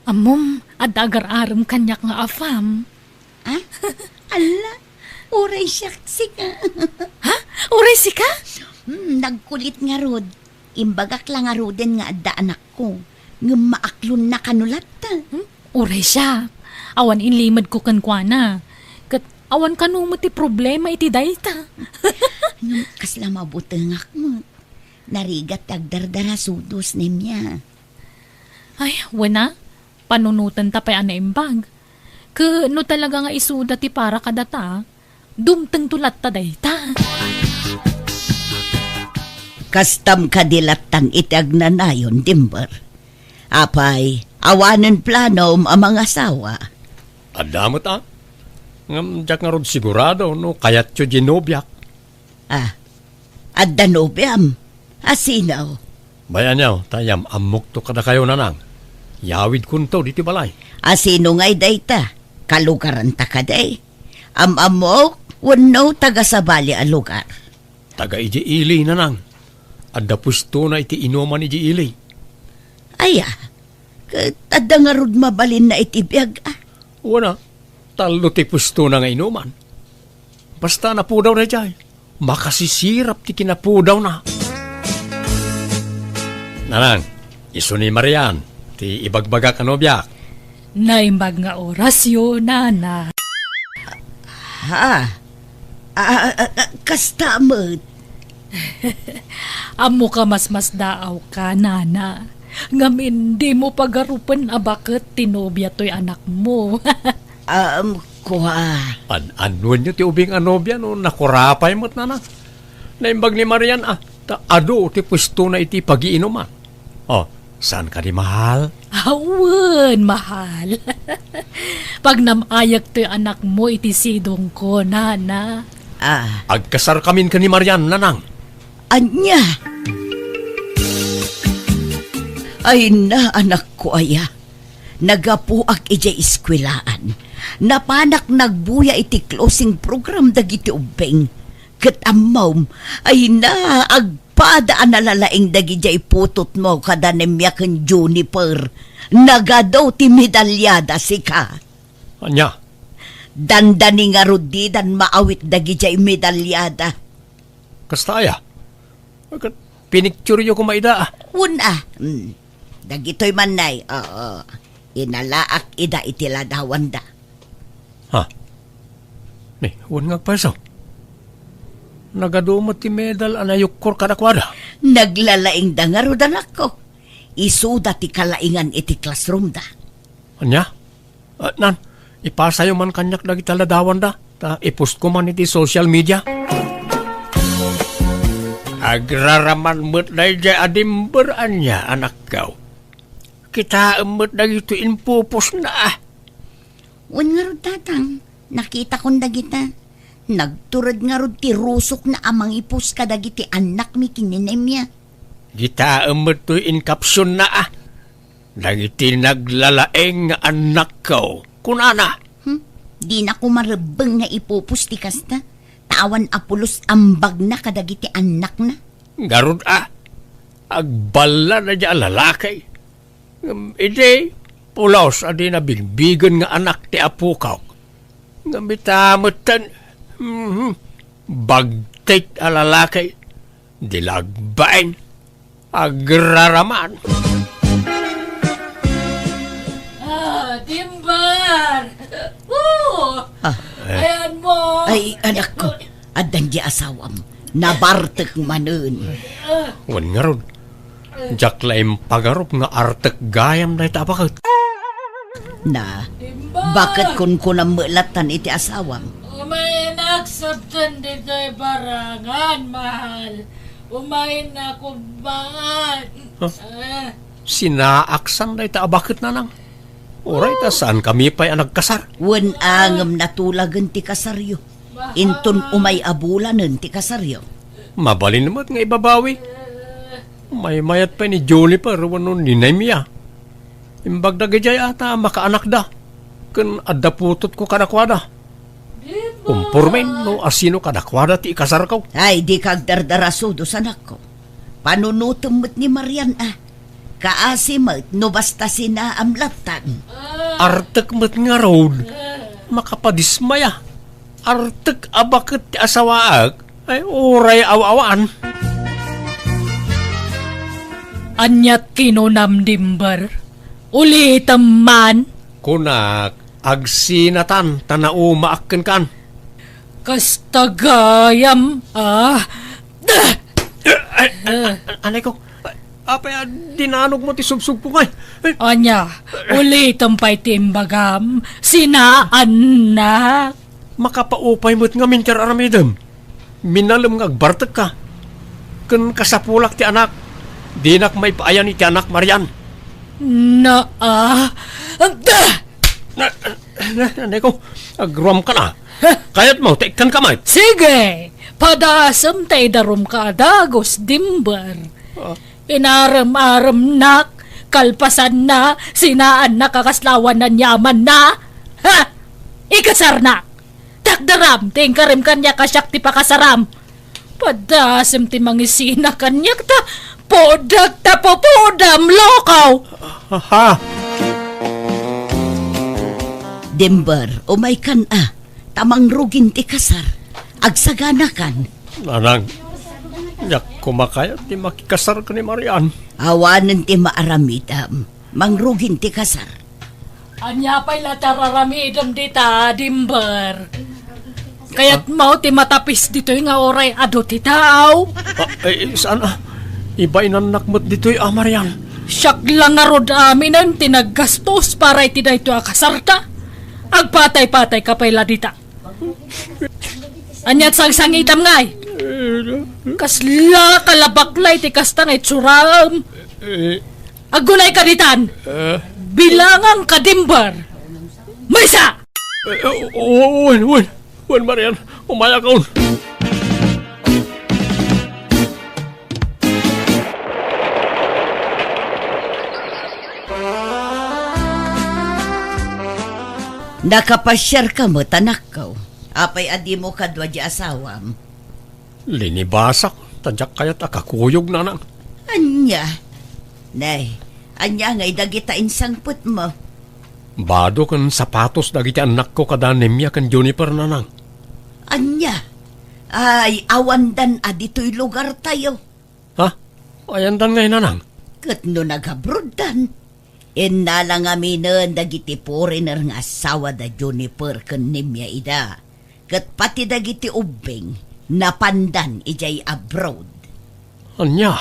ammom, adda agar-arem kaniak nga afam. Ah? Alla, uray siak, sika. Ha? Uray sika? Hmm, nagkulit ngarud. Imbagak la ngaruden nga adda anakko, ngem maaklonna kano latta. Hmm? Uray siak. Awan ilimedko kenkuana. Ket awan kano met ti problema iti dayta. Ngem kasla mabutengak met. Narigat ti agdardara sudos, Nemia. Ay, wen a, panunotenta pay a naimbag. Ket no talaga nga isuda ti para kadata, dumtengto latta dayta. Kastam kadi lattan iti agnanayon, Denver? Apay, awanen planom a mangasawa? Adda met a. Ngem diak ngarud sigurado no kayatyo diay nobiak. Ah, adda nobiam? A sino? Bay-anyo, ta yam-ammokto kadakayo, nanang. Yawidkonto ditoy balay. A sino ngay dayta? Kalugaranta kadi? Am-ammok wenno taga sabali a lugar? Taga idiay ili, nanang. Adda puestona iti inuman idiay ili. Aya, ket adda ngarud mabalinna iti biag a? Wen a, tallo ti puestona nga inuman. Basta napudaw daydiay, makasisirap ti kinapudawna. Nanang, isu ni Marian ti ibagbagak a nobiak. Naimbag nga orasyo, nana. Ha? A, a, a, a, kasta met. Ammok a masmasdaawka, nana. Ngamin, dimo pagarupen a baket ti nobia toy anakmo. Um, kua. An-annuenyo ti ubing a nobia no nakurapay met, nana. Naimbag ni Marian a ta adu ti puestona iti pagiinuman. Oh, saan kadi, mahal? Awan, mahal. Pagnam-ayak toy anakmo iti sidongko, nana. Ah. Agkasarkamin ken ni Marian, nanang. Ania? Ay na, anakko aya. Naggapuak idiay eskuelaan. Napanak nagbuya iti closing program dagiti ubbing. Ket ammom, ay na, agpada a nalalaing dagidiay putotmo kada Nemia ken Juniper. Nagadu ti medalyada, sika. Ania? Dandani ngarud didan maawit dagidiay medalyada. Kasta aya? Ket pinikturyo koma ida, a. Wen a. Hmm. Dagitoy man nay, oo. Inalaak ida iti ladawanda. Ha? Ni, wen nga agpayso. Nagadu met ti medal a nayukkor kadakuada. Naglalaingda ngarud, anakko. Isuda ti kalaingan iti classroomda. Ania? Ah, nan, ipasayo man kaniak dagiti ladawanda, ta i-post ko man iti social media. Agraraman met daydiay a Dimber ania, anakko. Kitaem met dagitoy impupostna, a. Wen ngarud, tatang, nakitakon dagita. Nagtured ngarud ti rusokna a mangi-post kadagiti annakmi ken ni Nemia. Kitaem met toy in-captionna, a. Dagiti naglalaing nga annakko, kunana. Hmm? Dina koma rebbeng nga i-post ti kasta, ta awan a pulos ambagna kadagiti annakna. Ngarud a, agballa daydiay a lalaki. Ngem idi pulos a dina bigbigen nga anak ti apokak, ngem ita metten, mhm, bagtik a lalaki, di la agbain. Agraraman. Ah, Dimber! Oo! Ah. Ayanmo! Ay, anakko, addan di asawam. Nabartek manen. Wen ngarud, diak la impagarup nga artek gayam dayta a baket. Na, Dimber! Baket kunkunam met lattan iti asawam? Umayen aksepten ditoy barangan, mahal. Umayen a kubbangan. Huh? Ah. Sinaaksan dayta a baket, nanang. Uray ta saankami pay a nagkasar. Wen a ngem natulagen ti kasaryo. Inton umay a bulanen ti kasaryo. Mabalin met nga ibabawi. Maymayat pay ni Juniper wenno ni Nemia. Imbag dagidiay a ta makaanakda. Ken adda putotko kadakuada. Umpormen no asino kadakuada ti ikasarko. Ay, dika agdardarasudos, anakko. Panunotem met ni Marian a. Kaasi met no basta sinaam lattan. Artek met ngarud. Makapadismaya. Artek a baket ti asawaek. Ay, uray aw-awan. Aniat kinunam, Dimber? Ulitem man. Kunak, agsinatan ta naumaak kenkan. Kasta gayam, ah. Ay, ay, ay, anay ko. Apay a dinanogmo ti subsubko ngay? Ay. Ania, ulitem pay ti imbagam, sinaannak. Makapaupay met ngamin ti ar-aramidem. Minalem nga agbartekka. Ken kasapulak ti anak. Dinak maipaayan iti anak, Marian. Naa. Na, na, na, Neko, agruamkan a. Kayatmo, ta ikkanka met. Sige! Padasem ta idarumka a dagus, Dimber. Ah. Inarem-aremnak, kalpasanna, sinaannak a kasla awan aniamanna. Ha! Ikasarnak! Takderam ti inkarim kaniak a siak ti pakasaram. Padasem ti mangisina kaniak ta pudak ta pupudam, lokaw! Aha. Dimber, umaykan a, ta mangrugin ti kasar. Agsaganakan. Nanang, diak koma kayat ti makikasar ken ni Marian. Awanen ti maaramidam. Mangrugin ti kasar. Ania pay la ti ar-aramidem dita, Dimber? Kayatmo ti matapis ditoy nga uray adu ti tao? Ah, eh, saan a? Ibainannak met ditoy a, Marian. Siak la ngarud aminen ti naggastos para iti daytoy a kasarta. Agpatay-patayka pay la dita. Ania ti sangsangitam ngay? Kasla kalabakla iti kasta nga itsuram. Eh. Agunayka ditan. Eh. Bilangangka, Dimber. Maysa! Eh, o-, o-, wen, wen. Wen, Marian. Umayakon. Nakapasiarka met, anakko. Apay a dimo kadua di asawam? Linibasak, ta diak kayat a kakuyog, nanang. Ania? Nay, ania ngay dagita insangpetmo? Bado ken sapatos dagiti annakko kada Nemia ken Juniper, nanang. Ania? Ay, awandan a ditoy lugartayo. Ha? Ayandan ngay, nanang? Ket no nagabroddan, innala ngaminen dagiti foreigner nga asawa da Juniper ken Nemia ida. Ket pati dagiti ubbing, napandan idiay abroad. Ania?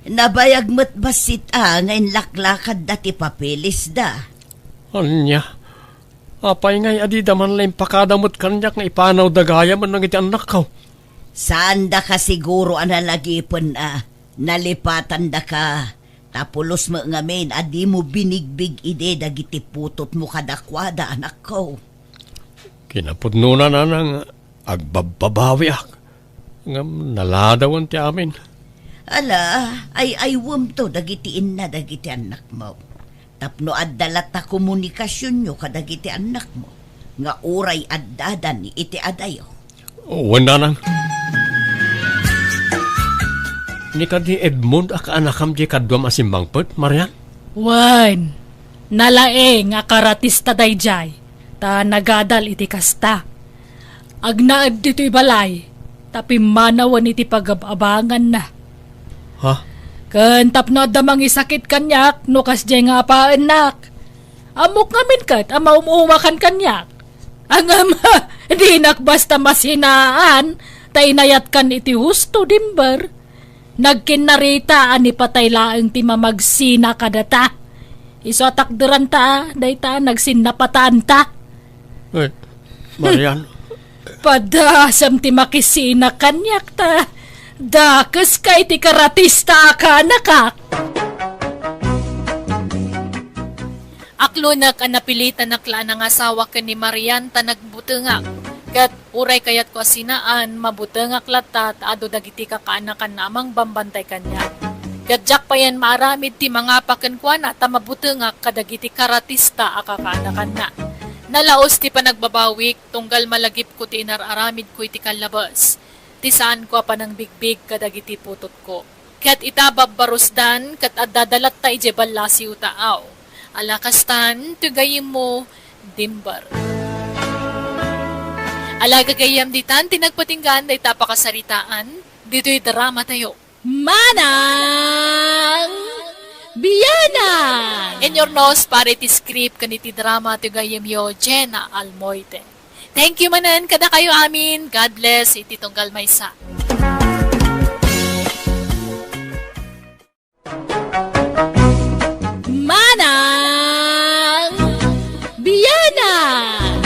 Nabayag met bassit a nga inlaklakadda ti papeles da. Ania? Apay ngay a dida man la impakada met kaniak nga ipanawda gayam dagiti annakko? Saandaka siguro a nalagipen a nalipatandaka, ta pulos met ngamin a dimo binigbig idi dagiti putotmo kadakuada, anakko. Kinapudnona, nanang, agbabbabawiak. Ngem naladawen ti amin. Ala, ay-aywemto dagiti inna dagiti annakmo. Tapno adda latta komunikasionyo kadagiti annakmo nga uray addadan iti adayo. Wen, nanang. Ni kadi Edmond a kaanakam diay kaduam a simmangpet, Marian? Wen, nalaing a karatista daydiay, ta nagadal iti kasta. Agnaed ditoy balay, ta pimmanawen iti pagab-abanganna. Ha? Ken tapno adda mangisakit kaniak no kasdiay nga apaennak. Ammok ngamin ket a maum-umakan kaniak. Ngem, dinak basta masinaan, ta inayatkan iti husto, Dimber. Nagkinnarita a ni patay laeng ti mamagsina kadata. Isu a takderanta, dayta nagsinnapataanta. Eh, Marian. Padasam ti makisina kaniak ta dakeska iti karatista a kaanakak. Aklonek a napilitanak la a nangasawa ken ni Marian ta nagbutengak. Ket uray kayatko a sinaan, mabutengak latta ta adu dagiti kakaanakanna a mangbambantay kaniak. Ket diak payen maaramid ti mangapa kenkuana ta mabutengak kadagiti karatista a kakaanakanna. Nalaus ti panagbabawik tunggal malagipko ti inar-aramidko iti kallabes, ti saanko a panangbigbig kadagiti putotko. Ket ita, babbarusdan ket adda da latta idiay ballasiw ta aw. Ala kastan, ti gayyemmo, Dimber. Ala gagayyem, ditan ti nagpatinggaan dayta a pakasaritaan ditoy dramatayo. Manang Bianang! In your nose, para iti script ken iti drama ti gayyemyo, Jenna Almoite. Thank you manen kadakayo amin. God bless iti tunggal maysa. Manang Bianang!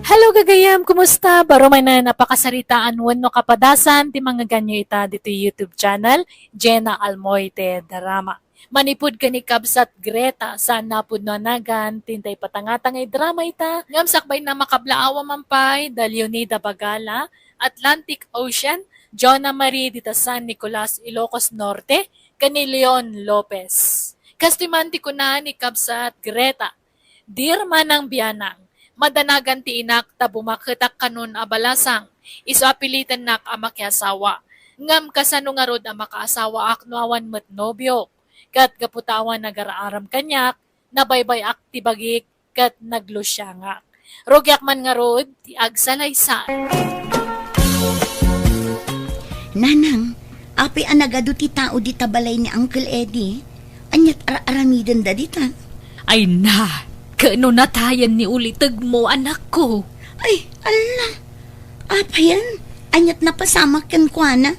Hello, gagayam! Kumusta? Baro manen a pakasaritaan wenno kapadasan ti mangngeganyo ita ditoy YouTube channel, Jenna Almoite Drama. Manipud ken ni Kabsat Greta, saan a pudno a nagan ti intay patangata nga idrama ita, ngem sakbayna makablaawa man pay da Leonida Bagala, Atlantic Ocean, Jonah Marie dita San Nicolas, Ilocos Norte, ken ni Leon Lopez. Kastoy man ti kuna ni Kabsat Greta, Dear Manang Bianang, madanagan ti inak ta bumaketak kanon a balasang, isu a pilitennak a makiasawa. Ngem kasano ngarud a makaasawaak no awan met nobiok? Ket gapu ta awan agar-aram kaniak, nabaybay-ak ti bagik ket naglusiangak. Rugiak man ngarud ti agsalaysay. Nanang, apay a nagadu ti tao dita balay ni Uncle Eddie? Aniat ar-aramidenda dita? Ay na, ket no natayen ni ulitegmo, anakko. Ay, alla! Apayen, aniat napasamak kenkuana?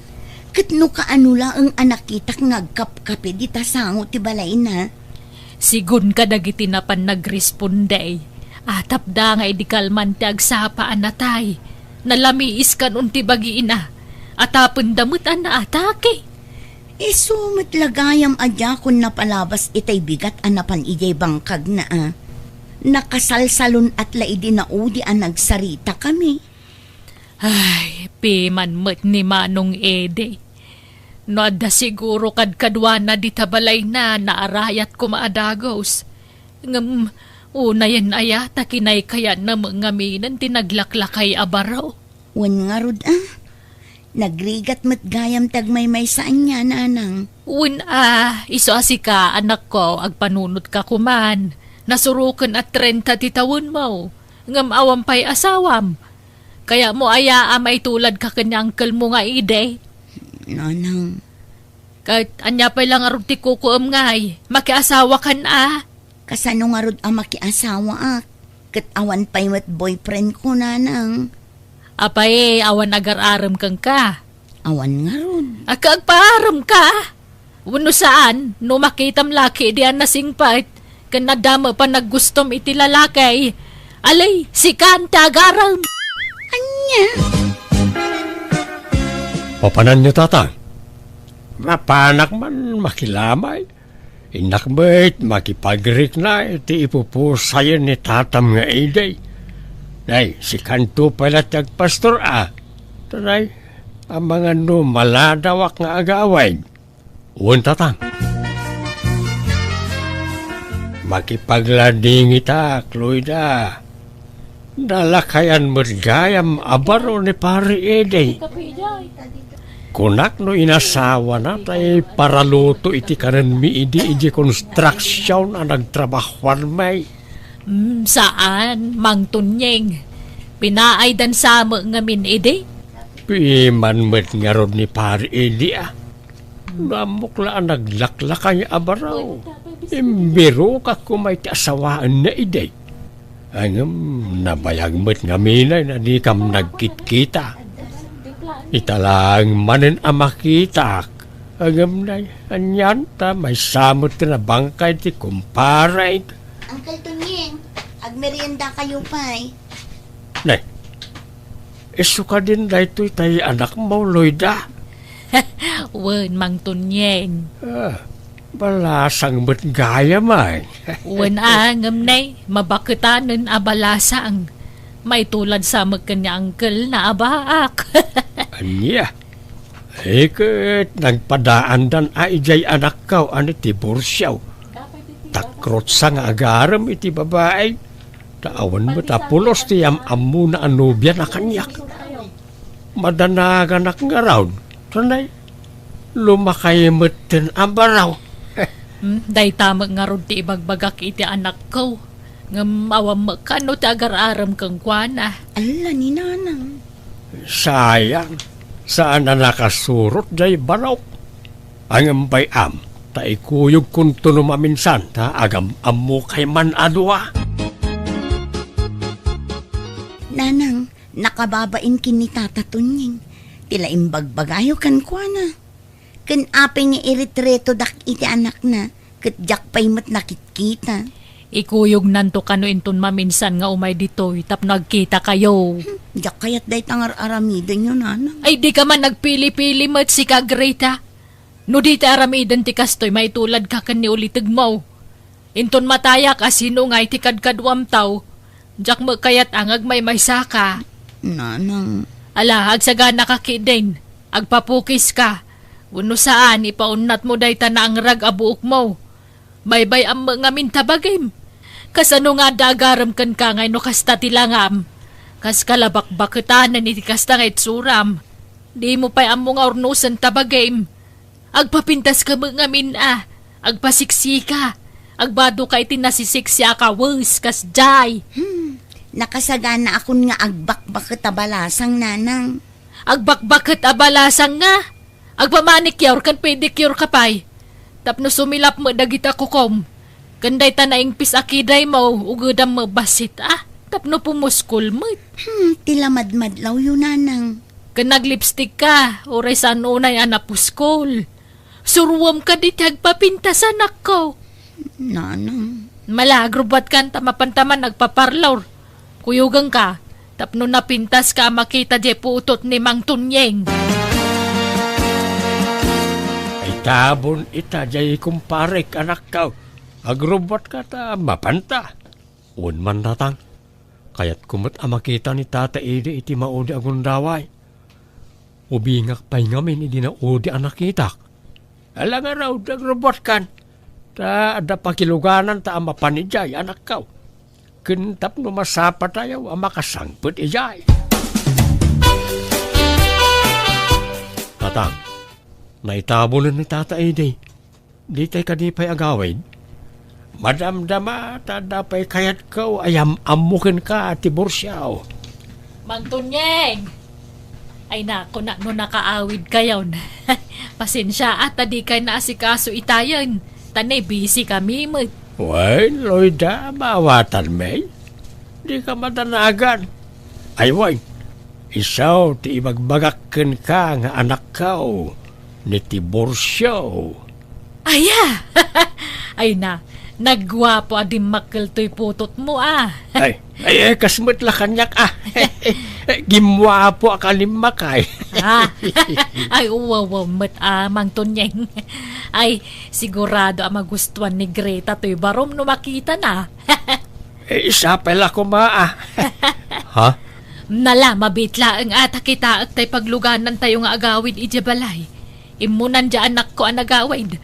Ket no kaano laeng a nakitak nga agkapkape dita sango ti balayna? Sigun kadagiti napan nagresponde, atapda nga idi kalman ti agsapa a natay, nalamiis kanon ti bagina, atapenda met a naatake. Isu met la gayam a diakon napalabas itay bigat a napan idiay bangkagna a. Nakasalsalun-at la idi naudi a nagsaritakami. Ay, piman met ni Manong Ede. No adda siguro kadkaduana dita balayna, naarayat koma a dagus. Ngem, Unayen aya ta kinaykayatna met ngaminen ti naglaklakay a baro? Wen ngarud a. Nagrigat met gayam ti agmaymaysa ania, nanang. Wen a, isu a sika, anakko, agpanunotka koman. Nasuroken a trenta ti tawenmo, ngem awan pay asawam. Kayatmo aya a maituladka ken ni angkelmo nga idi? Nanang. Ket ania pay la ngarud ti kukuem ngay? Makiasawakan a? Kasano ngarud a makiasawaak? Ket awan pay met boyfriend ko, nanang. Apay, awan agar-arem kenka? Awan ngarud. Agka-, agpaarem ka? Wenno saan, no makitam laki di a nasingpet, ken adda met panaggustom iti lalaki. Alay, sikan ti agarem. Ania? Papananyo, tata? Mapanak man makilamay. Innak met makipagrikna iti ipupusayen ni tatam nga idi. Nay, sikanto pay la ti agpastor a. Tanay, amangan no maladawak nga agawid. Wen, tata. Makipagladingitak, Loida. Nalakayan met gayam a baro ni Pari Edi. Kunak no inasawana tay paraluto iti kanenmi idi idiay construction a nagtrabahuan may. Mm, saan, Mang Tunyeng. Pinaaydan sa met ngamin idi? Piman met ngarud ni Pari Edi a. No ammok la a naglaklakay a baro, imbirokak koma iti asawaenna idi. Ngem nabayag met ngamin a dikam nagkitkita. Ita laeng manen a makitak. Ngem nay, anian ta maysa met ti nabangkay ti kumparek. Uncle Tunyeng, agmeriendakayo pay. Nay, isu kadin daytoy tay anakmo, Loida? Wen, Mang Tunyeng. Ah, balasang met gayam ay. Wen a, ngem nay, mabaketanen a balasang. Maitulad sa met ken ni angkelna a baak. Ania? Iket nagpadaandan a idiay anakko a ni Tiburcio. Takrotsa nga agarem iti babai. Ta awan met a pulos ti am-ammona a nobiana kaniak. Madanaganak ngarud, tanay, lumakay metten a baro. Hmm, dayta met ngarud ti ibagbagak iti anakko. Ngem awan met kano ti agar-arem kenkuana. Alla ni nanang. Sayang, saan a nakasurot jay barok. Ngem bay-am, ta ikuyogkonto no maminsan, ta agam-ammokay man a dua. Nanang, nakababain ken ni Tata Tunyeng. Ti la imbagbagayo kenkuana. Ken apay nga iretretodak iti anakna, ket diak pay met nakitkita. Ikuyognanto kano inton maminsan nga umay ditoy tapno agkitakayo. Hmm, diak kayat dayta nga ar-aramidenyo, nanang. Ay, dika man nagpili-pili met, sika, Greta. No di ti aramiden ti kastoy, maituladka ken ni ulitegmo. Inton matayak a sino ngay ti kadkaduamto, diak met kayat a nga agmaymaysaka. Nanang. Ala, agsaganaka ketdin. Agpapukiska. Wenno saan, ipaunnatmo dayta naangrag a buokmo. Baybay-am met ngamin ta bagim. Kasano nga adda agarem kenka ngay no kasta ti langam? Kaska la bakbaketanen iti kasta nga itsuram. Dimo pay ammo nga urnosen ta bagim. Agpapintaska met ngamin a, agpasiksika, agbadoka iti nasisiksi a kawes, kasdiay. Hmm, nakasaganaakon nga agbakbaket a balasang, nanang. Agbakbaket a balasang nga? Agpamanicure ken pedicure ka pay. Tapno sumilap met dagita kukom. Ken dayta naingpis a kidaymo, ugedam met bassit a, tapno pumuskol met. Hmm, ti la madmadlawyo, nanang. Ken naglipstick ka, uray saan unay a napuskol. Suruam kadi ti agpapintas, anakko. Nanang. Mala, agrubbuatkan ta mapanta man agpa-parlor. Kuyoganka, tapno napintaska a makita diay putot ni Mang Tunyeng. Itabon ita diay kumparek, anakko. Agrubbuatka ta mapanta. Wen man, tatang. Kayatko met a makita ni Tata Edi iti maudi a gundaway. Ubingak pay ngamin idi naudi a nakitak. Ala ngarud, agrubbuatkan. Ta adda pakilugananta a mapan idiay, anakko. ken tapno masapatayo a makasangpet idiay. Tatang, naitabulen ni Tata Edi. Ditay kadi pay agawid? Madamdama ta adda pay kayatko a yam-ammo kenka, Tiburcio. Mang Tunyeng! Ay, naku, na, no nakaawidkayon. Pasensia, a, ta dikay naasikaso itayen. Ta ne, busy kami met. Wen, Loida, maawatanmi. Dika madanagan. Ay, wen, isu ti ibagbagak kenka nga anakko, ni Tiburcio. Aya! Ay na, nagguapo a dimmakkel toy putotmo, a. Ay, ay, ay, kas met la kaniak, a. Gimmuapo a kalimmakay. A. Ay, uwaw met, a, Mang Tunyeng. Ay, sigurado a magustuan ni Greta toy barom no makitana. Eh, sapay la koma, a. Ha? Nala, mabiit laeng a ta kitaek tay pagluganantayo nga agawid idiay balay. Immunan diay anakko a nagawid.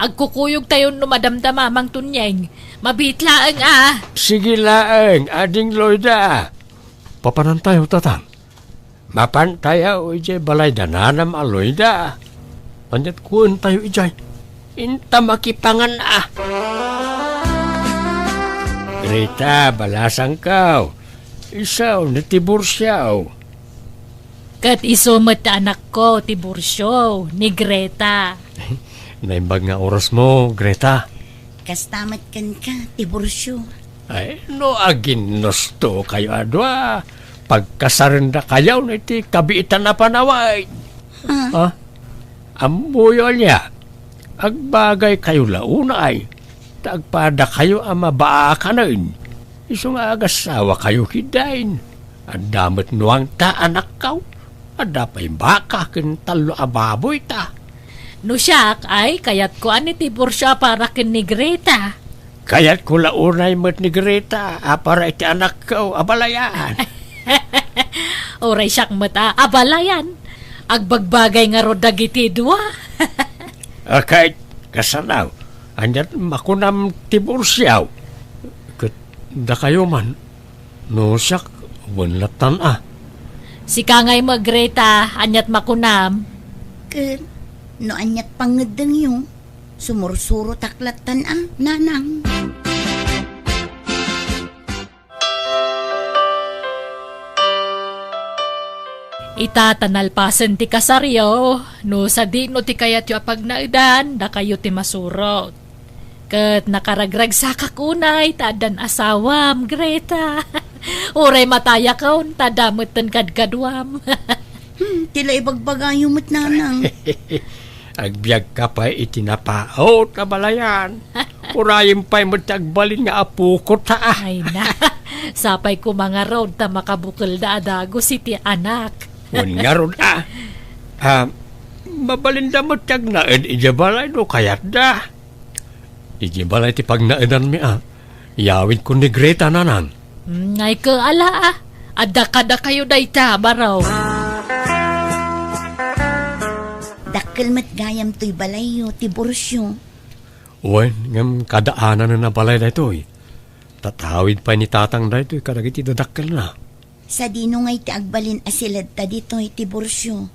Agkukuyogtayon no madamdama, Mang Tunyeng. Mabiit laeng a. Sige laeng, Ading Loida. Papanantayo, Tatang. Mapantayo idiay balay da nanam a Loida. Aniat kuentayo idiay? Inta makipangan a. Greta, balasangko. Isu ni Tiburcio. Ket isu met ti anakko, Tiburcio, ni Greta. Naimbag nga orasmo, Greta. Kasta met kenka, Tiburcio. Ay, no aginnustokayo a dua, pagkasarendakayon iti kabiitan a panawen. Ah. Ha? Ammoyo ania? Agbagaykayo la unay, ta agpadakayo a mabaakanen. Isu nga agasawakayo ketdin. Adda met nuangta, anakko. Adda pay baka ken tallo a baboyta. No siak, ay, kayatko a ni Tiburcio a para ken ni Greta. Kayatko la unay met ni Greta a para iti anakko a balayan. Uray siak met a, a balayan. Agbagbagay ngarud dagiti dua. A, ket kasano? Aniat makunam, Tiburcio? Ket dakayo man, no siak, wen lattan a. Sika ngay met, Greta, aniat makunam? Ket no aniat pangngeddengyo, sumursurotak lattan a, nanang. Ita ta nalpasen ti kasaryo, no sadino ti kayatyo a pagnaedan, dakayo ti masurot. Ket nakaragragsakak unay ta addan asawam, Greta. Uray matayakon, ta adda metten kadkaduam. Hmm, ti la ibagbagayo met, nanang. Agbiagka pay iti napaut a balayan. Urayem pay met ti agbalin nga apokota a. Ay na, sapay koma ngarud ta makabukelda a dagus iti anak. Wen ngarud a. Ah, mabalinda met ti agnaed idiay balay no kayatda. Idiay balay ti pagnaedanmi a. Iyawidko ni Greta, nanang. Hmm, ay ket ala a. Adda kadakayo dayta, baro. Dakkel met gayam toy balayyo, Tiburcio. Wen, ngem kadaananen a balay daytoy. Tatawid pay ni Tatang daytoy kadagiti dadakkelna. Sadino ngay ti agbalin a siledta ditoy, Tiburcio?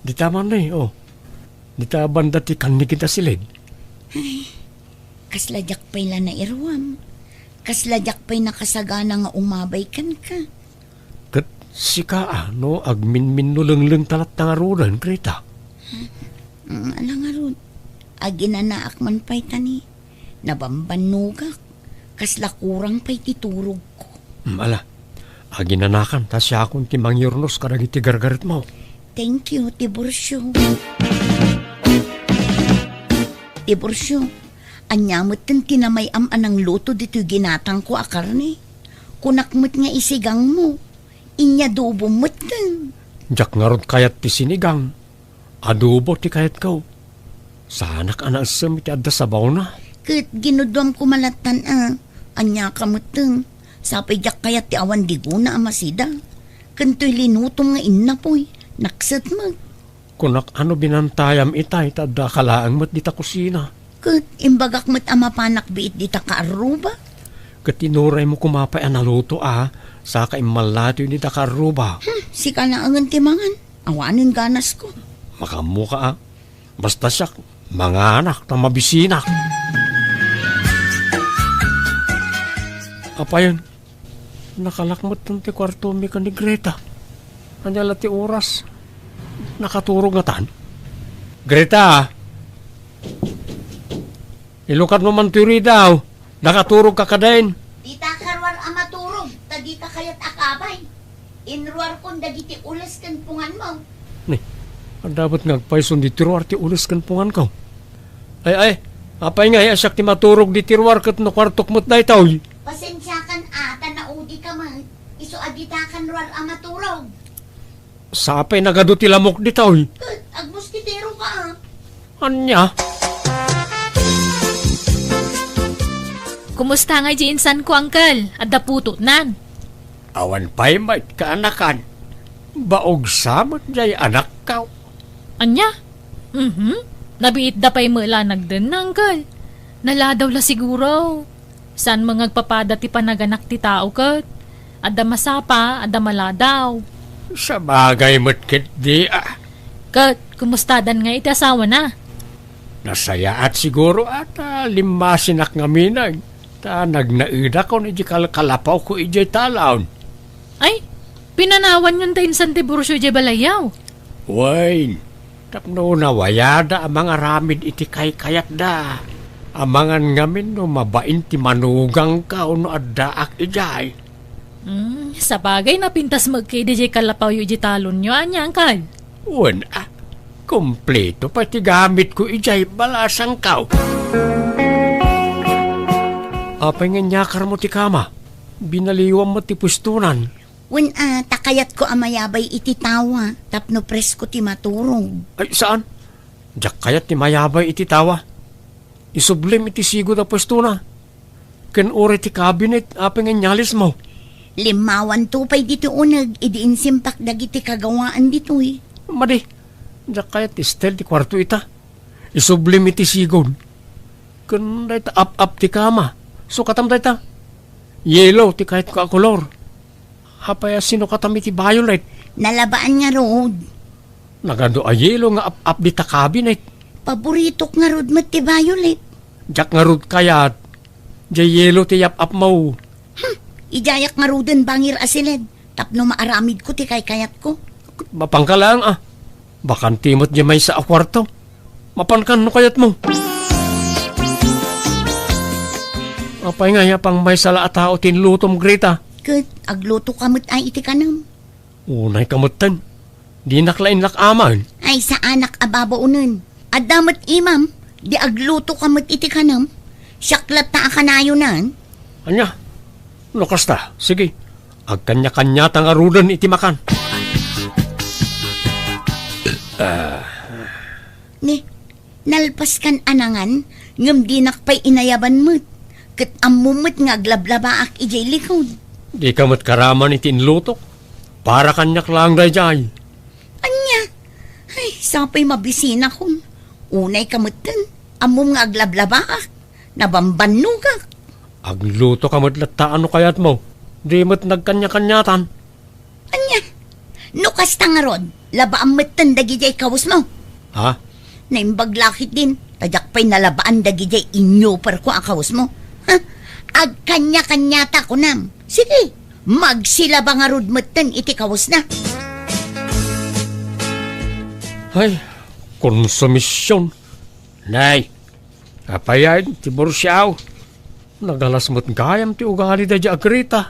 Dita man, eh, oh. Dita banda ti kannigid a siled. Ay, kasla diak pay la nairuam. Kasla diak pay nakasagana nga umabay kenka. Ket sika a, no, agminminno lenglengta latta ngaruden, Greta? Mm, ala ngarud, aginanaak man pay ta ni, nabambannogak, kasla kurang pay ti turogko. Mm, ala, aginanakan ta siakon ti mangyurnos kadagiti gargaretmo. Thank you, Tiburcio. Tiburcio, ania metten ti namay-am a nangluto ditoy ginatangko a karne? Kunak met nga isigangmo, inyadobom metten. Diak ngarud kayat ti sinigang. Adobo ti kayatko. Saanak a naessem iti adda sabawna. Ket ginuduam koma lattan a, ania ka metten? Sapay diak kayat ti awan digona a masida. Ken toy linutom nga innapoy, nakset met. Kunak a no binantayam itay ta adda ka laeng met dita kusina. Ket imbagak met a mapanak biit dita kaarruba. Ket inuraymo koma pay a naluto a, saka immallatoy ni da Karuba. Hmm, sika laengen ti mangan. Awanen ganasko. Makaammoka a. Basta siak, manganak ta mabisinak. Apayen, nakalak metten ti kuartomi ken ni Greta. Ania la ti oras? Nakaturog ngatan? Greta! Ilukatmo man toy ridaw. Nakaturogka kadin. Dita karuar a maturog, ta dika kayat a kabay. Inruarkon dagiti ules ken punganmo. Ni, adda met nga agpayson ditoy ruar ti ules ken punganko. Ay, ay, apay nga, ay, siak ti maturog ditoy ruar ket no kuartok met daytoy. Pasensiakan a, ta naudika met. Isu a ditakan ruar a maturog. Sapay nagadu ti lamok ditoy. Ket agmoskitero ka, a. Ania? Kumusta ngay di insanko, Uncle? Adda putotnan? Awan pay met kaanakan. Baog sa met jay anakko. Ania? Mhm. Nabiitda pay met la nagdenna, Uncle. Naladaw la siguro. Saan met nga agpapada ti panaganak ti tao ket adda masapa, adda maladaw. Sabagay met ketdi, a. Ket kumustadan ngay iti asawana? Nasayaat siguro a ta limmasinak ngamin, ta nagnaedakon idiay kalkalapawko idiay talon. Ay, pinanawanyon ta insan ti bursio idiay balayyo? Wen, tapno nawayada a mangaramid iti kaykayatda. Amangan ngamin no mabain ti manugangko no addaak idiay. Hmm, sabagay, napintas met ketdi diay kalapawyo idiay talonyo, ania, Uncle? Wen, a. Kompleto pay ti gamitko idiay balasangko. Apay nga iniakarmo ti kama? Binaliwam met ti puestonan. Wen a, ta kayatko a mayabay iti tawa tapno presko ti maturog. Ay, saan? Diak kayat ti mayabay iti tawa. Isublim iti sigud a puestona. Ken uray ti kabinet, apay nga inyalismo? Limmawanto pay ditoy uneg idi insimpak dagiti kagawaan ditoy. Madi, diak kayat ti style ti kuarto ita. Isublim iti sigud. Ken dayta ap-ap ti kama. Sukatam dayta. Yellow ti kayatko a kolor. Apay a sinukatam iti violet? Nalabaan ngarud. Nagadu a yellow nga ap-ap dita kabinet. Paboritok ngarud met ti violet. Diak ngarud kayat. Diay yellow ti yap-apmo. Hmm, idiayak ngaruden bangir a siled tapno maaramidko ti kaykayatko. Mapanka laeng a. Bakante met diay maysa a kuarto. Mapankan no kayatmo. Apay nga, apay maysa la a tao ti inlutom, Greta? Ket aglutoka met a iti kanem. Unayka metten. Dinak la inlak-aman. Ay, saanak a babaonen. Adda met imam, di aglutoka met iti kanem. Siak latta a kanayonan. Ania? No kasta, sige. Agkaniakaniata ngaruden iti makan. Ah. Ni, nalpaskan a nangan, ngem dinak pay inayaban met. Ket ammom met nga aglablabaak idiay likud. Dika met karaman iti inlutok. Para kaniak laeng daydiay. Ania? Ay, sapay mabisinakon. Unayka metten, ammom nga aglablabaak. Nabambannogak. Aglutoka met latta no kayatmo. Di met nagkaniakaniatan. Ania? No kasta ngarud, labaam metten dagidiay kawesmo. Ha? Naimbag la ketdin, ta diak pay nalabaan dagidiay inyoperko a kawesmo. Ha? Agkaniakaniata, kunam. Sige, magsilaba ngarud metten iti kawesna. Ay, konsumision. Nay, apayen ti bursiaw? Nagalas met gayam ti ugali daydiay a Greta.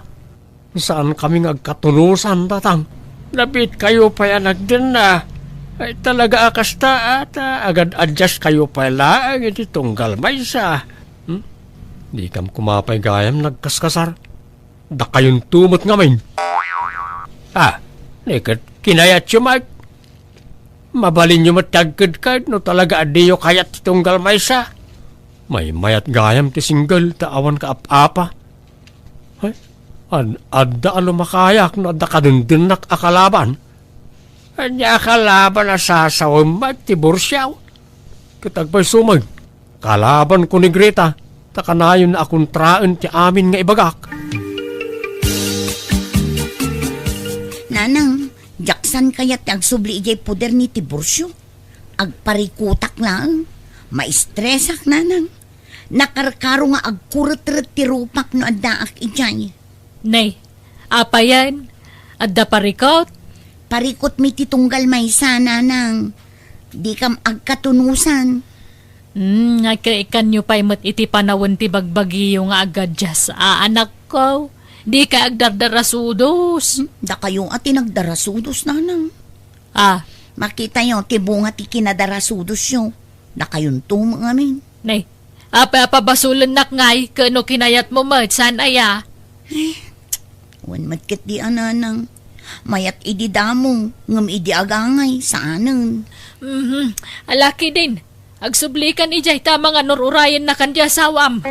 Saankami nga agkatulosan, tatang. Nabiitkayo pay a nagdenna. Ay, talaga a kasta, a, ta agad-adjaskayo pay laeng iti tunggal maysa. Hmm? Dikam koma pay gayam nagkaskasar. Dakayonto met ngamin. Ah, ni ket kinayatyo met. Mabalinyo met ti agkedked no talaga a diyo kayat ti tunggal maysa. Maymayat gayam ti single ta awan kaap-apa. Ay, ad-, adda a lumakayak no adda kadendennak a kalaban. Ania a kalaban a sasawem met ti bursiaw? Ket agpayso met, kalabanko ni Greta. Ta kanayon a kontraen ti amin nga ibagak. Nanang, diak saan kayat ti agsubli idiay poder ni Tiburcio. Agparikutak laeng. Maistresak, nanang. Nakarkaro nga agkuretret ti rupak no addaak idiay. Nay, apayen? Adda parikut? Parikutmi ti tunggal maysa, nanang. Dikam agkatunosan. Hmm, agkaikanyo pay met iti panawen ti bagbagiyo nga agadias a, anakko. Dika agdardarasudos. Hmm, dakayo a ti nagdarasudos, nanang. Ah. Makitayo ti bunga ti kinadarasudosyo. Dakayonto met ngamin. Nay, apay a pabasolennak ngay, ket no kinayatmo met, saan aya? Eh, wen met ketdi a, nanang. Mayat idi damo, ngem idi agangay, saanen. Mhm. Alakiden, agsublikan idiay ta amangan no ur-urayennakan ti asawam.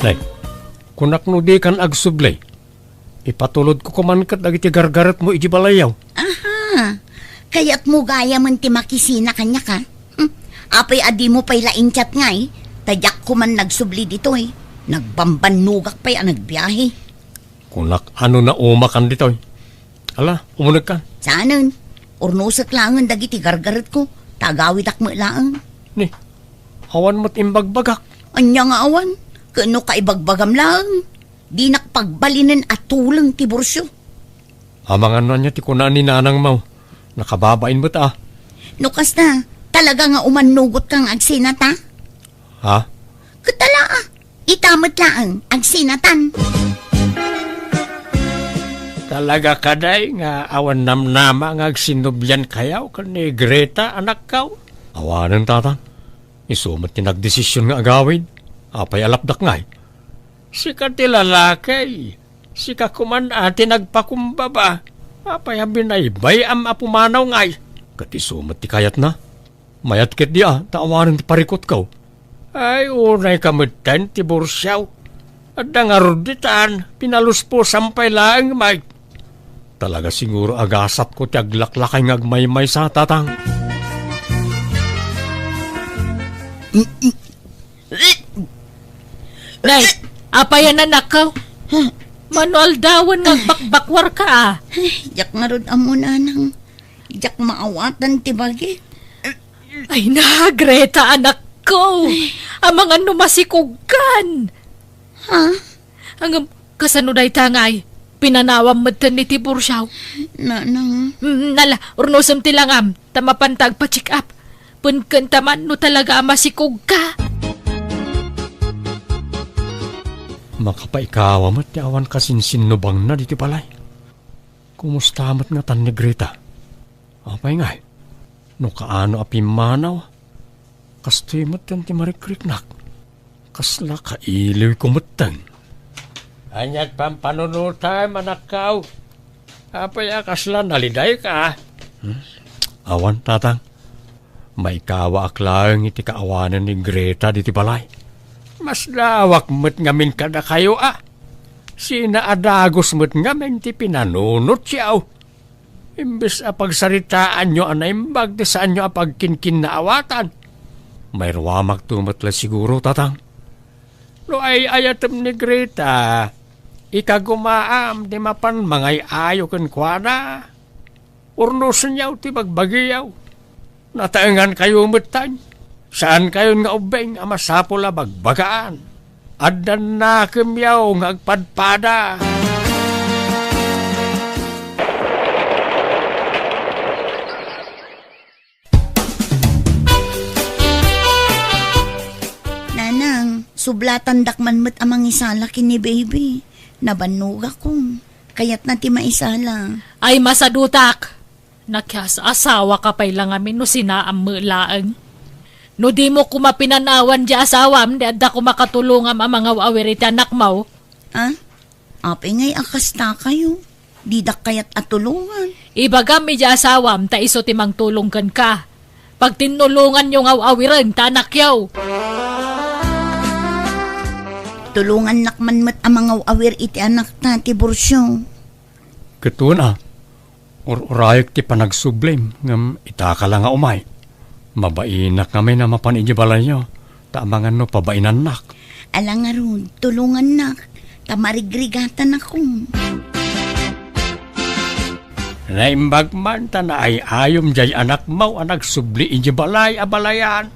Nay, kunak no dikan agsubli, ipatulodko koma ket dagiti gargaretmo idiay balayyo. Aha. Kayatmo gayamen ti makisina kaniak, a? Hmm. Apay a dimo pay la in-chat ngay? Ta diak koma nagsubli ditoy. Nagbambannogak pay a nagbiahe. Kunak a no naumakan ditoy. Ala, umunegkan. Saanen? Urnosek laengen dagiti gargaretko. Ta agawidak met laeng. Ni, awan met imbagbagak. Ania nga awan? Ket no kaibagbagam laeng. Dinak pagbalinen a tuleng ti Tiburcio. Amangan no ania ti kuna ni nanangmo. Nakababain met a. No kasta, talaga nga umannugotka nga agsinata? Ha? Ket ala a, ita met laeng, agsinatan. Talaga kadi nga awan namnama nga agsinnubliankayo ken ni Greta, anakko? Awanen, Tatang. Isu met ti nagdesision nga agawid. Apay a lapdak ngay? Sika ti lalaki. Sika koman a ti nagpakumbaba. Apay a binaybay-am a pumanaw ngay? Ket isu met ti kayatna. Mayat ketdi a, ta awanen ti parikutko. Ay, unayka metten, Tiburcio. Adda ngarud ditan, pinaluspusam pay laeng met. Talaga siguro a gasatko ti aglaklakay nga agmaymaysa, Tatang. Nay, apayan, anakko? Mano aldawen nga agbakbakwarka a? Ay, diak ngarud ammo, nanang. Diak maawatan ti bagi. Ay na, Greta, anakko. Amangan no masikogkan. Ha? Ngem, kasano dayta ngay? Pinanawam metten ni Tiburcio. Nanang. Mm, ala, urnosem ti langam, ta mapanta agpa-check up. Penken ta man no talaga a masikogka. Makapaikawa met ti awan kasinsinnubangna ditoy balay. Kumusta met ngatan ni Greta? Apay ngay? No kaano a pimmanaw, kastoy metten ti marikriknak. Kasla kailiwko metten. Ania ti pampanunotam, anakko? Apay a kasla nalidayka? Hmm? Awan, Tatang. Maikawaak laeng iti kaawanen ni Greta ditoy balay. Masdaawak met ngamin kadakayo a. Sinaadagus met ngamin ti pinanunotyo. Imbes a pagsaritaanyo a naimbag ti saanyo a pagkinkinnaawatan, mairuamakto met la siguro, Tatang. No ay-ayatem ni Greta, ikagumaam ti mapan mangay-ayo kenkuana. Urnosenyo ti bagbagiyo. Nataengankayo metten. Saankayon nga ubbing a masapul a bagbagaan. Addan nakemyo nga agpadpada. Nanang, sublatandak man met a mangisala ken ni baby. Nabannogakon. Kayatna ti maisala. Ay, masadutak! Nakias-asawaka pay la ngamin no sinaam met laeng. No dimo koma pinanawan diay asawam, di adda koma katulongam a mangaw-awir iti anakmo. Ah? Apay ngay a kastakayo? Didak kayat a tulongan. Ibagam idiay asawam ta isu ti mangtulong kenka. Pagtinnulonganyo nga aw-awiren ta anakyo. Tulongannak man met a mangaw-awir iti anakta, Tiburcio. Ket wen a, ur-urayek ti panagsublim, ngem itaka la nga umay. Mabainak ngamin a mapan idiay balayyo, Ta amangan no pabainannak. Ala ngarud, tulongannak, ta marigrigatanakon. Naimbag man ta naay-ayom jay anakmo a nagsubli idiay balay a balayan.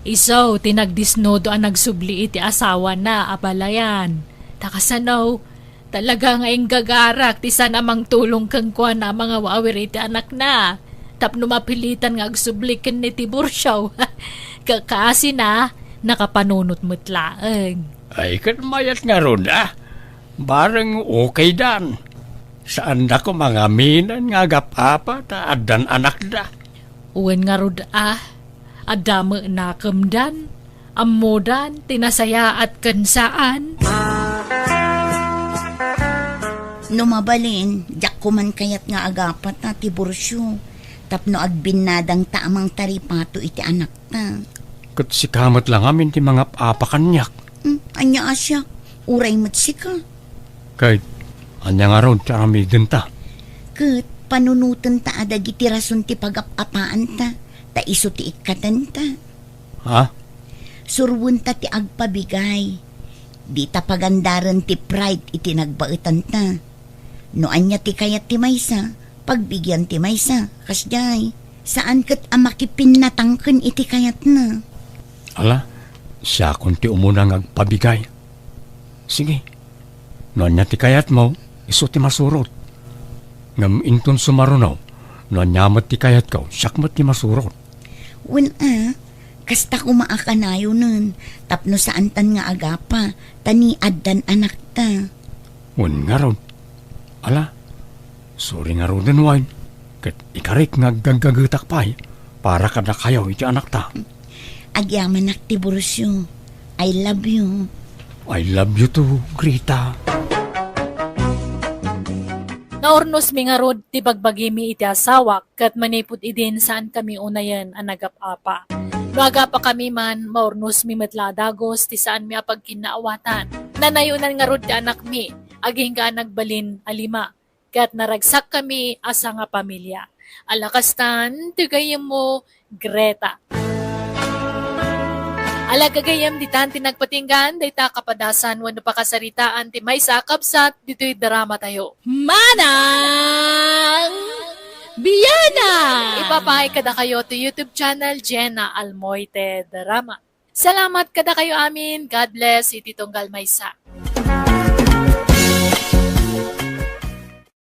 Isu ti nagdisnudo a nagsubli iti asawana a balayan. Ta kasano, talaga nga inggagarak ti saan a mangtulong kenkuana a mangawawir iti anakna. Tapno mapilitan nga agsubli ken ni Tiburcio. Kakasina, nakapanunot met laeng. Ay, ket mayat ngarud, a. Bareng okaydan. Saanda koma nga aminen nga agap-apa ta addan anakda. Wen ngarud, a. Adda met nakemdan. Ammodan ti nasayaat ken saan. No mabalin, diak koman kayat nga agapata, Tiburcio, tapno agbinnadangta a mangtaripato iti anakta. Ket sika met la ngamin ti mangap-apa kaniak. Hmm, ania a siak? Uray met sika. Ket ania ngarud ti aramidenta? Ket panunotenta a dagiti rason ti pagap-apaanta, ta isu ti ikkatenta. Ha? Surwenta ti agpabigay. Dita pagandaren ti pride iti nagbaetanta. No ania ti kayat ti maysa, pagbigian ti maysa. Kasdiay, saan ket a makipinnatangken iti kayatna. Ala, siakon ti umuna nga agpabigay. Sige, no ania ti kayatmo, isu ti masurot. Ngem inton sumaruno, no ania met ti kayatko, siak met ti masurot. Wen a, kasta koma a kanayonen, tapno saantan nga agapa, ta ni addan anakta. Wen ngarud. Ala, suri ngaruden wen, ket ikarik nga aggaggagetak pay para kadakayo iti anakta. Agyamanak, Tiburcio. I love you. I love you too, Greta. Naurnosmi ngarud ti bagbagimi iti asawak, ket manipud idin saankami unayen a nagap-apa. No agapakami man, maurnosmi met la a dagus ti saanmi a pagkinnaawatan. Nanayonan ngarud ti anakmi, agingga a nagbalin a lima, ket naragsakkami a sangapamilia. Ala kastan ti gayyemmo, Greta. Ala gagayyem, ditan ti nagpatinggan dayta a kapadasan wenno pakasaritaan ti maysa a kabsat ditoy dramatayo. Manang Biana! Ipapaay kadakayo ti YouTube channel Jenna Almoite Drama. Salamat kadakayo amin. God bless iti tunggal maysa.